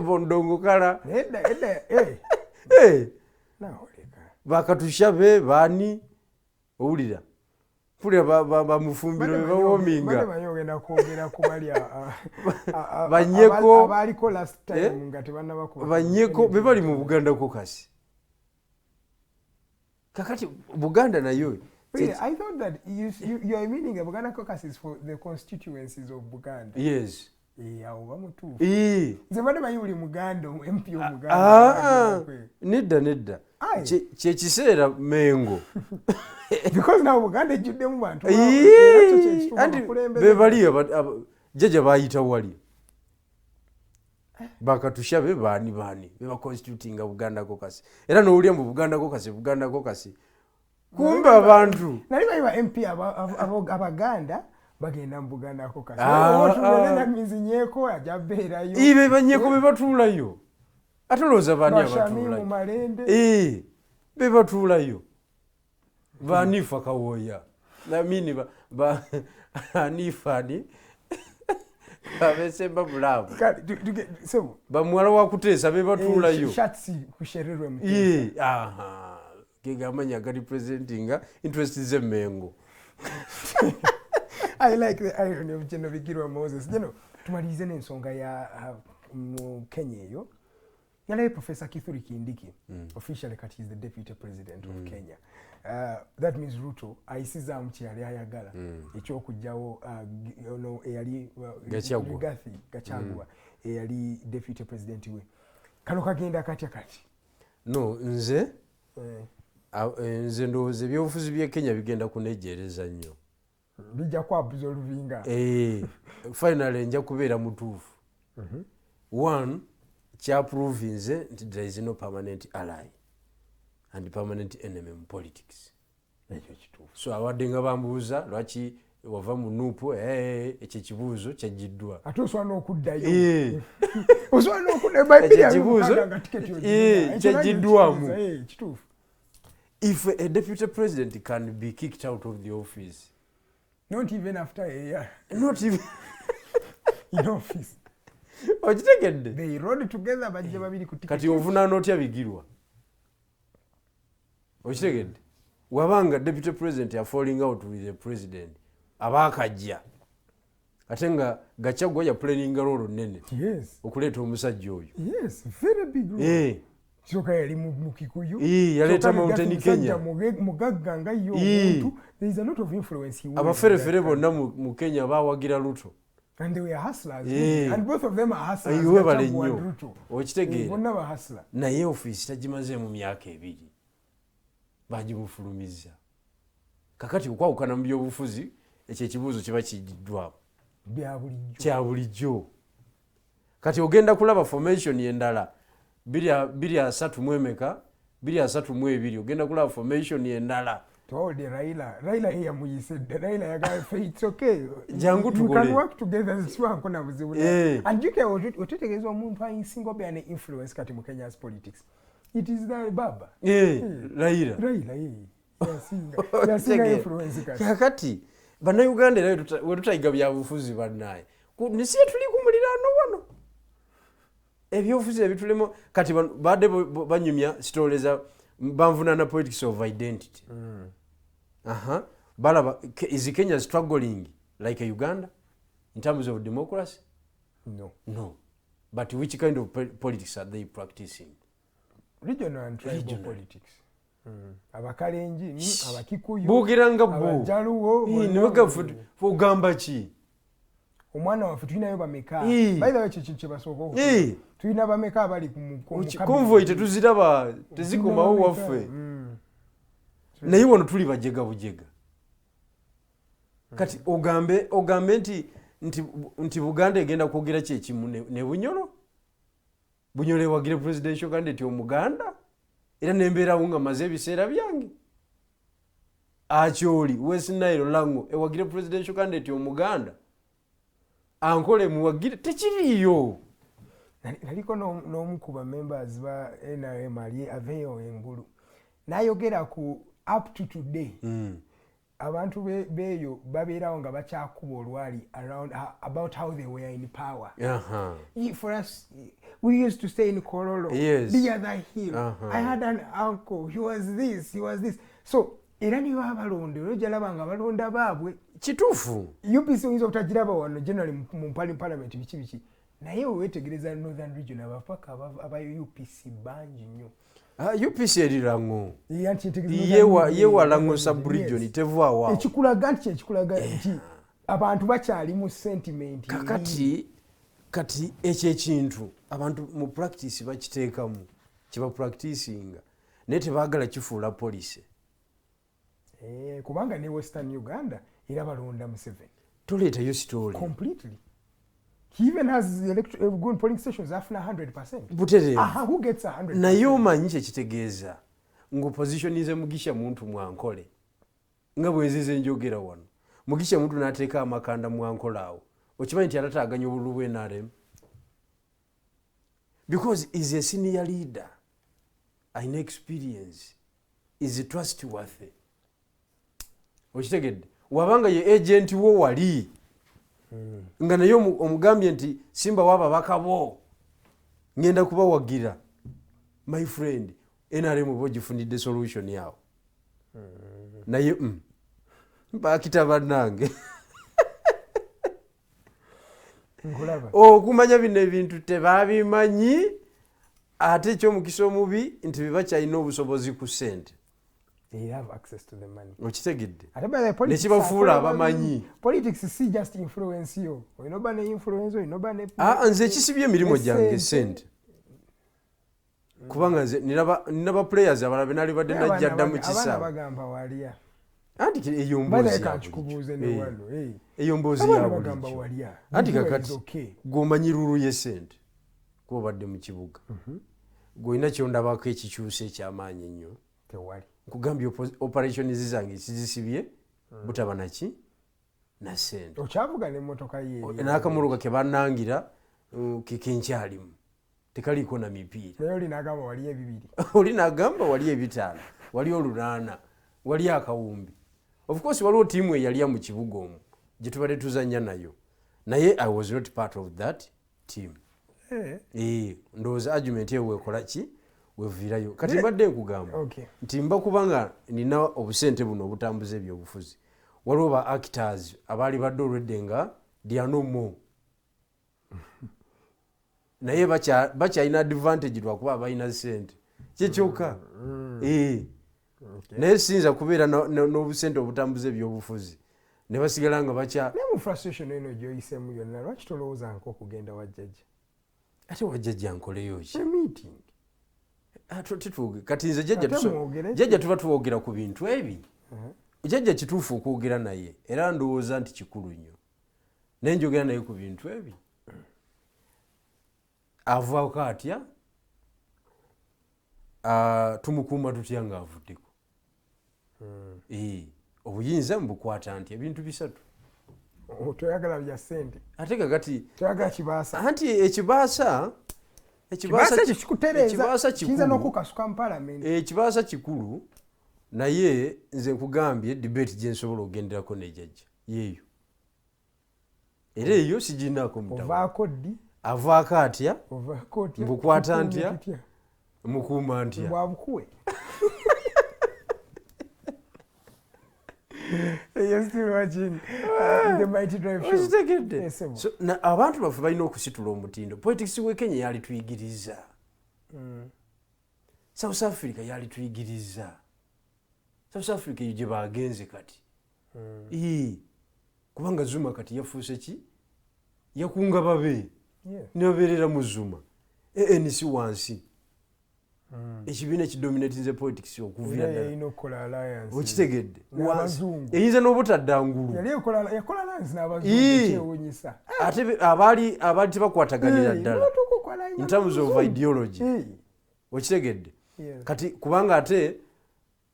bondongokala. Naye edda naoleka. Bakatushabe baani, owulira mpulira bamufumbiro Badde bebawominga. manyi ogenda kwogera ku bali Banyeko. abaaliko last time Eh? nga tebannabakuba. Banyeko be bali mu Buganda Caucus. Kakati Buganda nayo Really, I thought that you are meaning the Buganda Caucus is for the constituencies of Buganda. Yes. Eh, awo bamutuufu. Eh. Nze mbadde manyi buli Muganda, MP Omuganda. Ah, nedda, nedda. Aye. Kyekiseera Mengo. Because now Buganda ejjuddemu bantu. Eh, Era kyo kyekituufu, anti abakulembeze. be bali jjajja bayita wali bakatusha be baani baani be baconstitutinga Buganda Caucus, era nowulira mu Buganda Caucus, Buganda Caucus, kumbe abantu Nali manyi ba MP Abaganda bagenda mu Buganda Caucus. Ah, Oba ah. namizinyeeko ajja beerayo. Ibe banyeko be batuulayo, ate olowooza baani Bashamimu abatuulayo? Malende. Eh, be batuulayo baanifa Kawooya namini anifa ani abesemba bulaavu. Kale, so, Bamuwala wa Kuteesa be batuulayo. Eh, Shatsi Kushererwe Mutesa. Eh, aha, ge gamanya aga representinga interest z'Emmengo. I like the irony of General Bigirwa Moses. General, tumalirize n'ensonga ya mu Kenya eyo. Nalaye Professor Kithure Kindiki, officially kati is the deputy president of Kenya. That means Ruto ayisizaamu kye yali ayagala ekyokuggyawo ono eyali Gachagua. Rigathi Gachagua eyali deputy president we. Kano kagenda katya kati? No, nze nze ndowooza ebyobufuzi by'e Kenya bigenda kunejjeereza nnyo. Bijja kwabuza oluvinga. Finally nja kubeera mutuufu. One, kyaprovinze nti there is no permanent ally and permanent enemy mu politics. Ekyo kituufu. So abadde nga bambuuza lwaki wava mu NUP, ekyo ekibuuzo kyaggiddwa. Ate osobola n'okuddayo. Osobola n'okuddayo. Ekyo Bayibuli ekibuuzo, abimukaaga nga tiketi ogirina. Ekyo kyaggiddwamu. nakyo kituufu. If a deputy president can be kicked out of the office, Not even after a year not even in office. Okitegedde? They rode together, bajja babiri ku tiketi. Kati ovunaana otya Bigirwa? Okitegedde? Wabanga deputy president ya falling out with the president abaakajja, ate nga Gachagua ya playinga role nnene okuleeta omusajja oyo. Yes, very big role. Kyokka yali mu Kikuyu. Yaleeta Kyokka Mountain Rigathi musajja Kenya. mugagga nga ye omuntu. There is a lot of influence he wields Abaferefere in that bonna mu Kenya bawagira Ruto. And they were hustlers. And both of them are hustlers. Ayi, webale Gachagua and nnyo. Ruto. Okitegeera? Bonna ba hustler. Naye ofiisi tagimazeemu myaka 2, bagimufulumiza. Kakati okwawukana mu byobufuzi, ekyo ekibuuzo kiba kigiddwamu. Bya bulijjo. Kya bulijjo. Kati ogenda kulaba formation endala biri asatu mu emeka, biri asatu mu ebiri, ogenda kulaba formation endala. Twawulidde Raila. Raila ye yamuyise dda. Raila yagamba, Ffe, it's okay. Jangu We tukole. can work together, sibanko na buzibu. And you can otetegeeza omuntu asinga obeera ne influence kati mu Kenya's politics. It is the baba. Raila. Raila, ye. Yasinga influence kati. Kakati bannayuganda era we tutayiga byabufuzi bannaye. Nsi tuli ku muliraano wano. Ebyobufuzi ebitulemu kati badde banyumya stories za banvunaana politics of identity. Balaba, is Kenya struggling like Uganda in terms of democracy? No. No. But which kind of politics are they practicing? Regional and tribal Regional. politics. Abakalenji, Abakikuyu, Boogera nga bo. Abajaluwo, bonna Ne bagamba ogamba ki? Omwana waffe tulinayo bameka? By the way, kye kintu kye basooka okukola. Tulina bameka abali ku mu cabinet? Convoy tetuziraba, tezikomawo Tulina bameka? waffe. Naye wano tuli bajega bujega. Kati ogambe nti Buganda egenda kwogera ki ekimu ne Bunyoro? Bunyoro ewagire presidential candidate Omuganda? Era nembeerawo nga maze ebiseera byange. Acholi, West Nile, Lango ewagire presidential candidate Omuganda? Ankole muwagire, tekiriiyo. Naliko n'omu ku ba members ba NRM ali aveeyo engulu. N'ayogera ku up to today. Abantu beeyo babeerawo nga bakyakuba olwali around, about how they were in power. For us, we used to stay in Kololo, the other hill. I had an uncle, he was this, he was this. So, era ne baba balonda, era ojja laba nga balonda baabwe. Kituufu. UPC oyinza obutagiraba wano generally mu parliament biki biki. Naye weetegereza Northern Region, abapaka aba UPC bangi nnyo. Ah, UPC eri Lango. Ye anti ntegeeza Yewa Lango sub-region tevaawo. Ekikulaga nti kyekikulaga nti abantu bakyali mu sentiment eri. Kakati kati ekyo ekintu abantu mu practice bakiteekamu, kibapracticinga, naye tebaagala kifuula policy. Eh, kubanga ne Western Uganda era balonda Museveni. Toleetayo story. Completely. He even has good polling stations afuna 100%. Butereevu. Aha, who gets 100%? Naye omanyi kyekitegeeza ng'opositionize Mugisha Muntu mwankole, nga bwenzize njogera wano, Mugisha Muntu n'ateeka amakanda mwankole awo, okimanyi nti alataaganya obululu bwe NRM because is a senior leader, alina experience, is trustworthy. Okitegedde? Wabanga ye agent wo wali nga naye omugambye nti simba wababaka bo ngenda kubawagira, my friend, NRM oba ogifunidde solution awo. Naye mpakita bannange. Nkulaba. Okumanya bino ebintu tebabimanyi, ate ekyomukisa omubi nti bebakyalina obusobozi ku ssente. They have access to the money. Okitegedde? Ate by the politics Nekibafuula akola abamanyi. Politics si just influence yo, olina oba ne influence, olina oba ne Ah, nze ekisibye emirimu ne gyange ssente. Sente, kubanga nze nina ba players abalala benalibadde Naye najja dda mu abaana kisaawe. bagamba walya. Anti eyo By the mboozi way, ya kankikubuuze bulijjo. ne wano, eh. Eyo mboozi Abaana ya bagamba bulijjo. walya. Anti Bigirwa kakati is okay. gwomanyi rule y'esente, kuba obadde mu kibuga, gwolina kyondabako ekikyusa ekyamaanyi ennyo? Tewali. Nkugambye, operations zange sizisibye butaba naki na sente. Okyavuga n'emmotoka ye eri. N'akamotoka kebanangira kekenkyalimu tekaliiko na mipiira. Naye oli n'agamba wali ebibiri. Oli nagamba wali ebitaano, wali olunaana, wali akawumbi. Of course waliwo tiimu eyalya mu kibuga omwo gye tubadde tuzanya nayo, naye I was not part of that team. Eh, Eh, ndowooza argument eyo wekola ki weviirayo. Kati mbadde nkugamba nti mba kubanga nina obusente buno obutambuza ebyobufuzi, waliwo ba actors abaali badde olwedde nga they are no more, naye bakyalina advantage lwakuba balina sente kyekyokka. Eh. Naye siyinza kubeera n'obusente obutambuza ebyobufuzi ne basigala nga bakya Naye mu frustration eno gyoyisemu yonna, lwaki tolowooza nko okugenda wajjajja? Ate wajjajja nkoleyo ki? E meeting. Ah, kati nze jjajja Ate mwogere ki? Jjajja tuba twogera ku bintu ebi. Jjajja kituufu okwogera naye, era ndowooza nti kikulu nnyo, naye njogera naye ku bintu ebi, avaako atya? Ah, tumukuuma tutya ng'avuddeko? Eh, obuyinza mubukwata nti ebintu bisatu. Oh, toyagala bya sente? Ate kakati Toyagala kibaasa? Anti ekibaasa Kibaasa ekyo kikutereeza, ekibaasa kiyinza kikulu. n'okukasuka mu parliament. Ekibaasa kikulu, naye nze nkugambye debate gyensobola okugenderako nejajja yeeyo, era eyo siginaako mutawa. Ovaako ddi? Avaako atya? Ovaako otya? Mbukwata ntya? Tutya? Mukuuma ntya? Bwabukuwe. You're still watching the Mighty Drive Show. Okitegedde? Yes, sir. So, abantu baffe balina okusitula omutindo. Politics we Kenya yalituyigiriza, South Africa yalituyigiriza. South Africa eyo gye bagenze kati. Ii, kubanga Zuma kati yafuuse ki, yakunga babe nebabeerera mu Zuma, ANC wansi, ekibiina ekidominatinze politics okuviira Era ddala. yalina okukola alliance. Okitegedde? Wansi. N'abazungu. Eyinza n'obutadda ngulu. Yali yakola alliance n'abazungu, Ii. ekyewuunyisa. Ate abaali tebakwataganira Eh, ddala n'otuuka okukola in terms of n'abazungu. ideology. Eh, Okitegedde? Yes. Kati kubanga ate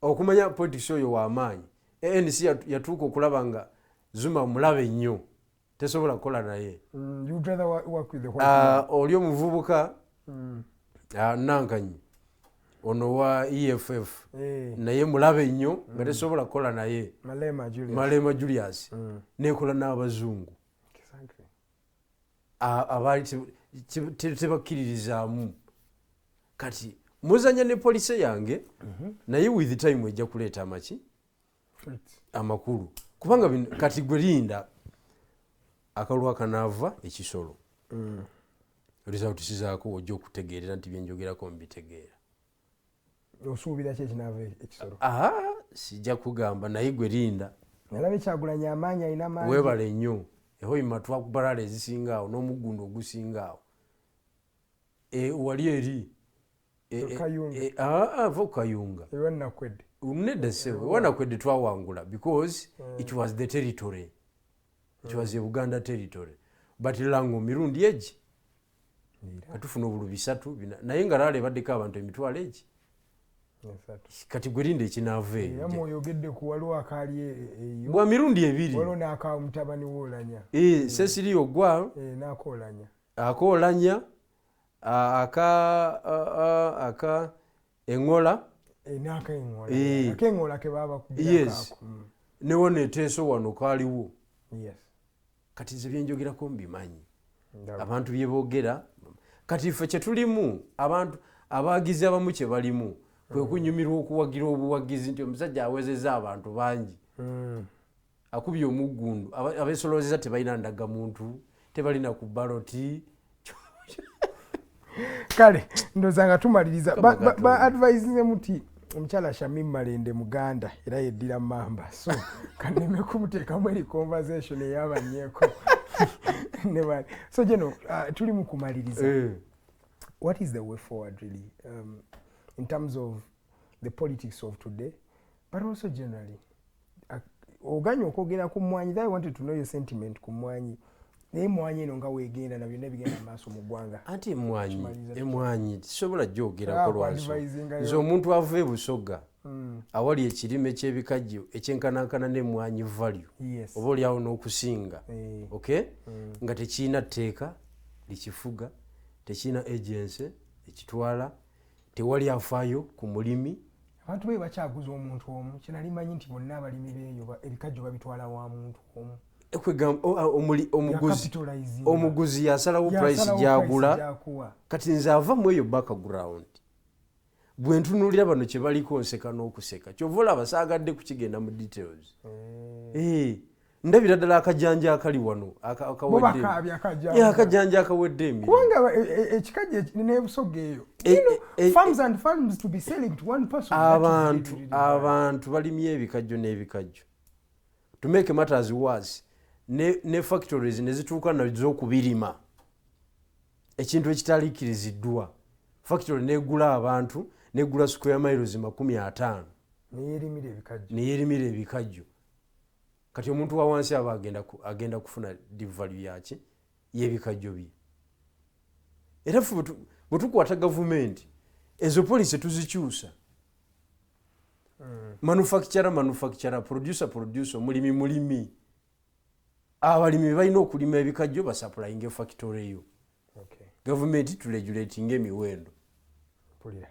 okumanya politics oyo w'amaanyi, ANC yatuuka okulaba nga Zuma mulabe nnyo, tesobola kukola naye. You'd rather work with the white man. Ah, oli omuvubuka ah, nankanyi ono wa EFF, Eh, naye mulabe nnyo nga tesobola kukola naye. Malema Julius. Malema Julius nekola n'abazungu. Exactly. Abaali tebakkiririzaamu. Kati muzanya ne policy yange, naye with time ejja kuleeta amaki Fruits. amakulu, kubanga kati gwe linda akalulu akanaava ekisolo, result sizaako, ojja okutegeerera nti byenjogerako mbitegeera. Osuubira ki ekinaava ekisolo? Aha, sijja kugamba, naye gwe linda. Nalaba Ekyagulanyi amaanyi alina mangi. Weebale nnyo. Ehoima twakuba rally ezisinga awo n'omuggundu ogusinga awo. Wali eri Kayunga. Va okukayunga. Ewanakwedde. Nedda ssebo, wanakwedde twawangula because it was the territory, it was a Buganda territory, but Lango mirundi egi katufuna obulu bisatu bina, naye nga rally ebaddeko abantu 300,000. Kati gwe linda ekinaava Era eyo. Mwoyogedde ku waliwo akaali eyo. Bwa mirundi ebiri. Waliwo n'aka mutabani woolanya. Cecilia Ogwal. N'akoolanya. Akoolanya, aka aka eŋola. N'akeŋŋola. Eh. Akeŋŋola ke baba bakubira. Kaako. Ne wano eteeso wano kaaliwo. Kati nze byenjogerako mbimanyi. Abantu bye boogera kati ffe kyetulimu, abantu abagizi abamu kye balimu kwe kunyumirwa okuwagira obuwagizi nti omusajja awezezza abantu bangi, akubye omuggundu. Abesolozeza tebalina ndagamuntu, tebalina ku baloti. Kale ndowooza nga tumaliriza. Kama Katonda. Ba advisinze muti omukyala Shamim Malende muganda era yeddira mamba, so kaneme kumuteekamu eri conversation eyabanyeko ne bali. So geno tuli mu kumaliriza. What is the way forward really, in terms of the politics of today, but also generally? Oganye okwogera ku mmwanyi. I wanted to know your sentiment ku mmwanyi, naye emwanyi eno nga weegenda na byonna ebigenda mu maaso mu ggwanga. Anti emwanyi Kimaliriza tutya? Emwanyi tisobola gyogerako lwansonga Ku-advisinga nze yo. Omuntu ava e Busoga awali ekirime ky'ebikajjo ekyenkanankana n'emwanyi value oba oliawo n'okusinga, okay, nga tekirina tteeka likifuga, tekirina agency ekitwala, tewali afaayo ku mulimi. Abantu be bakyaguza omuntu omu. Kyenali manyi nti bonna abalimi beeyo ebikajjo babitwala wa muntu omu. Kwegamba omuguzi Yakapitalizinga. Omuguzi yasalawo price Yasalawo gyagula. Price gy'akuwa. Kati nze ava mu eyo background, bwe ntunuulira bano kye baliko nseka n'okuseka. Kyova olaba saagadde kukigenda mu details. Ndabira ddala akajanja akali wano Bo akawedde bakaabya akajanja. Akajanja akawedde emirimu. Kubanga ekikajjo n'ebusoga eyo, farms and farms to be selling to one person, that is Abantu really, really bad. Abantu balimye ebikajjo n'ebikajjo. To make matters worse, ne factories ne zituuka nazo okubirima, ekintu ekitaliikiriziddwa. Factory negula abantu, negula square miles 50. Neyerimira ebikajjo. Neyerimira ebikajjo. Kati omuntu wa wansi aba agenda kufuna value yaki y'ebikajjo bye? Era ffe bwe tukwata gavumenti, ezo policy tuzikyusa. Manufacturer, manufacturer, producer, producer, mulimi, mulimi. Abalimi balina okulima ebikajjo basupplyinga efactory eyo. Gavumenti turegulatinga emiwendo. Mpulira.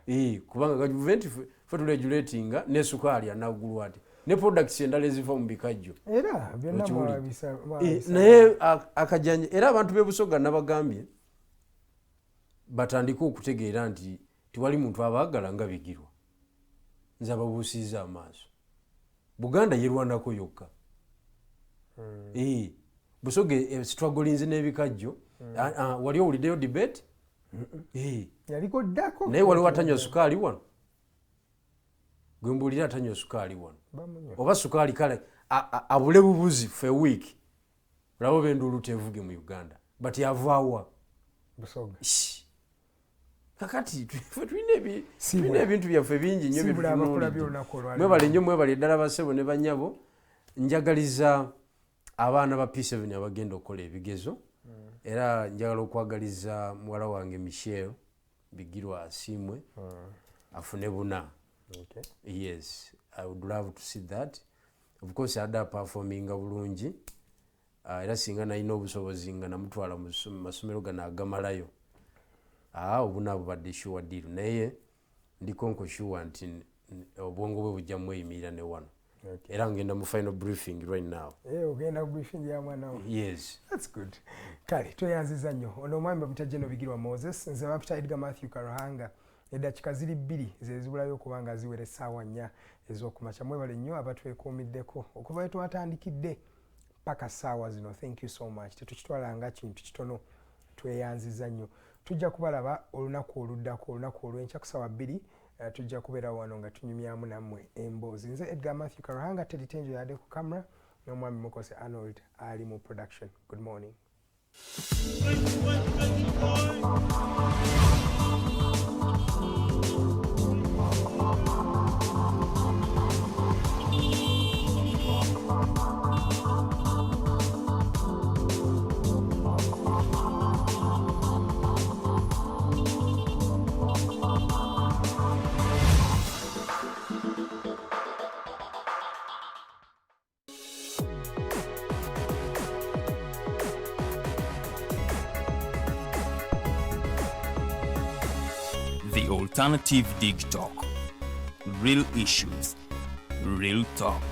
Kubanga gavumenti fe turegulatinga ne sukaali anaggulwa ati ne products endala eziva mu bikajjo. Era byonna Okiwulidde? mwabisa. Naye akajanja era abantu b'ebusoga nabagambye batandike okutegeera nti tewali muntu abaagala nga Bigirwa. Nze ababuusiza amaaso, Buganda yerwanako yokka. Busoga strugglinze n'ebikajjo. Wali owuliddeyo debate? Yaliko ddako. Naye waliwo atanywa sukaali wano? Gwe mbuulira, atanywa sukaali wano? Bamunywa. Oba sukaali kale abule bubuzi for a week, olaba oba enduulu tevuge mu Uganda, but avaawa? Busoga. Shh. Kakati ffe tulina Siibula. tulina ebintu byaffe bingi nnyo bye Siibula abakulabye tutunuulidde. olunaku olwaleero. Mwebale nnyo, mwebale ddala basebo ne banyabo. Njagaliza abaana ba P7 abagenda okukola ebigezo, era njagala okwagaliza muwala wange Michelle Bigirwa Asiimwe afune buna. Yes, I would love to see that. Of course adde aperforminga bulungi. Era singa nalina obusobozi nga namutwala mu masomero gano agamalayo, obuna bubadde sure deal, naye ndiko nko sure nti obwongo bwe bujja mweyimirira ne wano. Era ngenda mu final briefing right now. Ogenda briefing ya mwana wo? Yes. That's good. Kale tweyanziza nnyo. Ono omwami bamuyita Geno Bigirwa Moses, nze bampita Edgar Matthew Karuhanga. Eddakiika ziri 2 ze zibulayo okuba nga ziwera essaawa 4 ez'okumakya. Mwebale nnyo abatwekuumiddeko okuva we twatandikidde paka ssaawa zino. Thank you so much. Tetukitwala nga kintu kitono, tweyanziza nnyo. Tujja kubalaba olunaku oluddako, olunaku olw'enkya ku ssaawa 2, tujja kubeera wano nga tunyumyamu nammwe emboozi. Nze Edgar Matthew Karuhanga, Teddy Tenjo yadde ku camera, n'omwami Mukose Arnold ali mu production. Good morning. The Alternative Dig Talk. Real issues, real talk.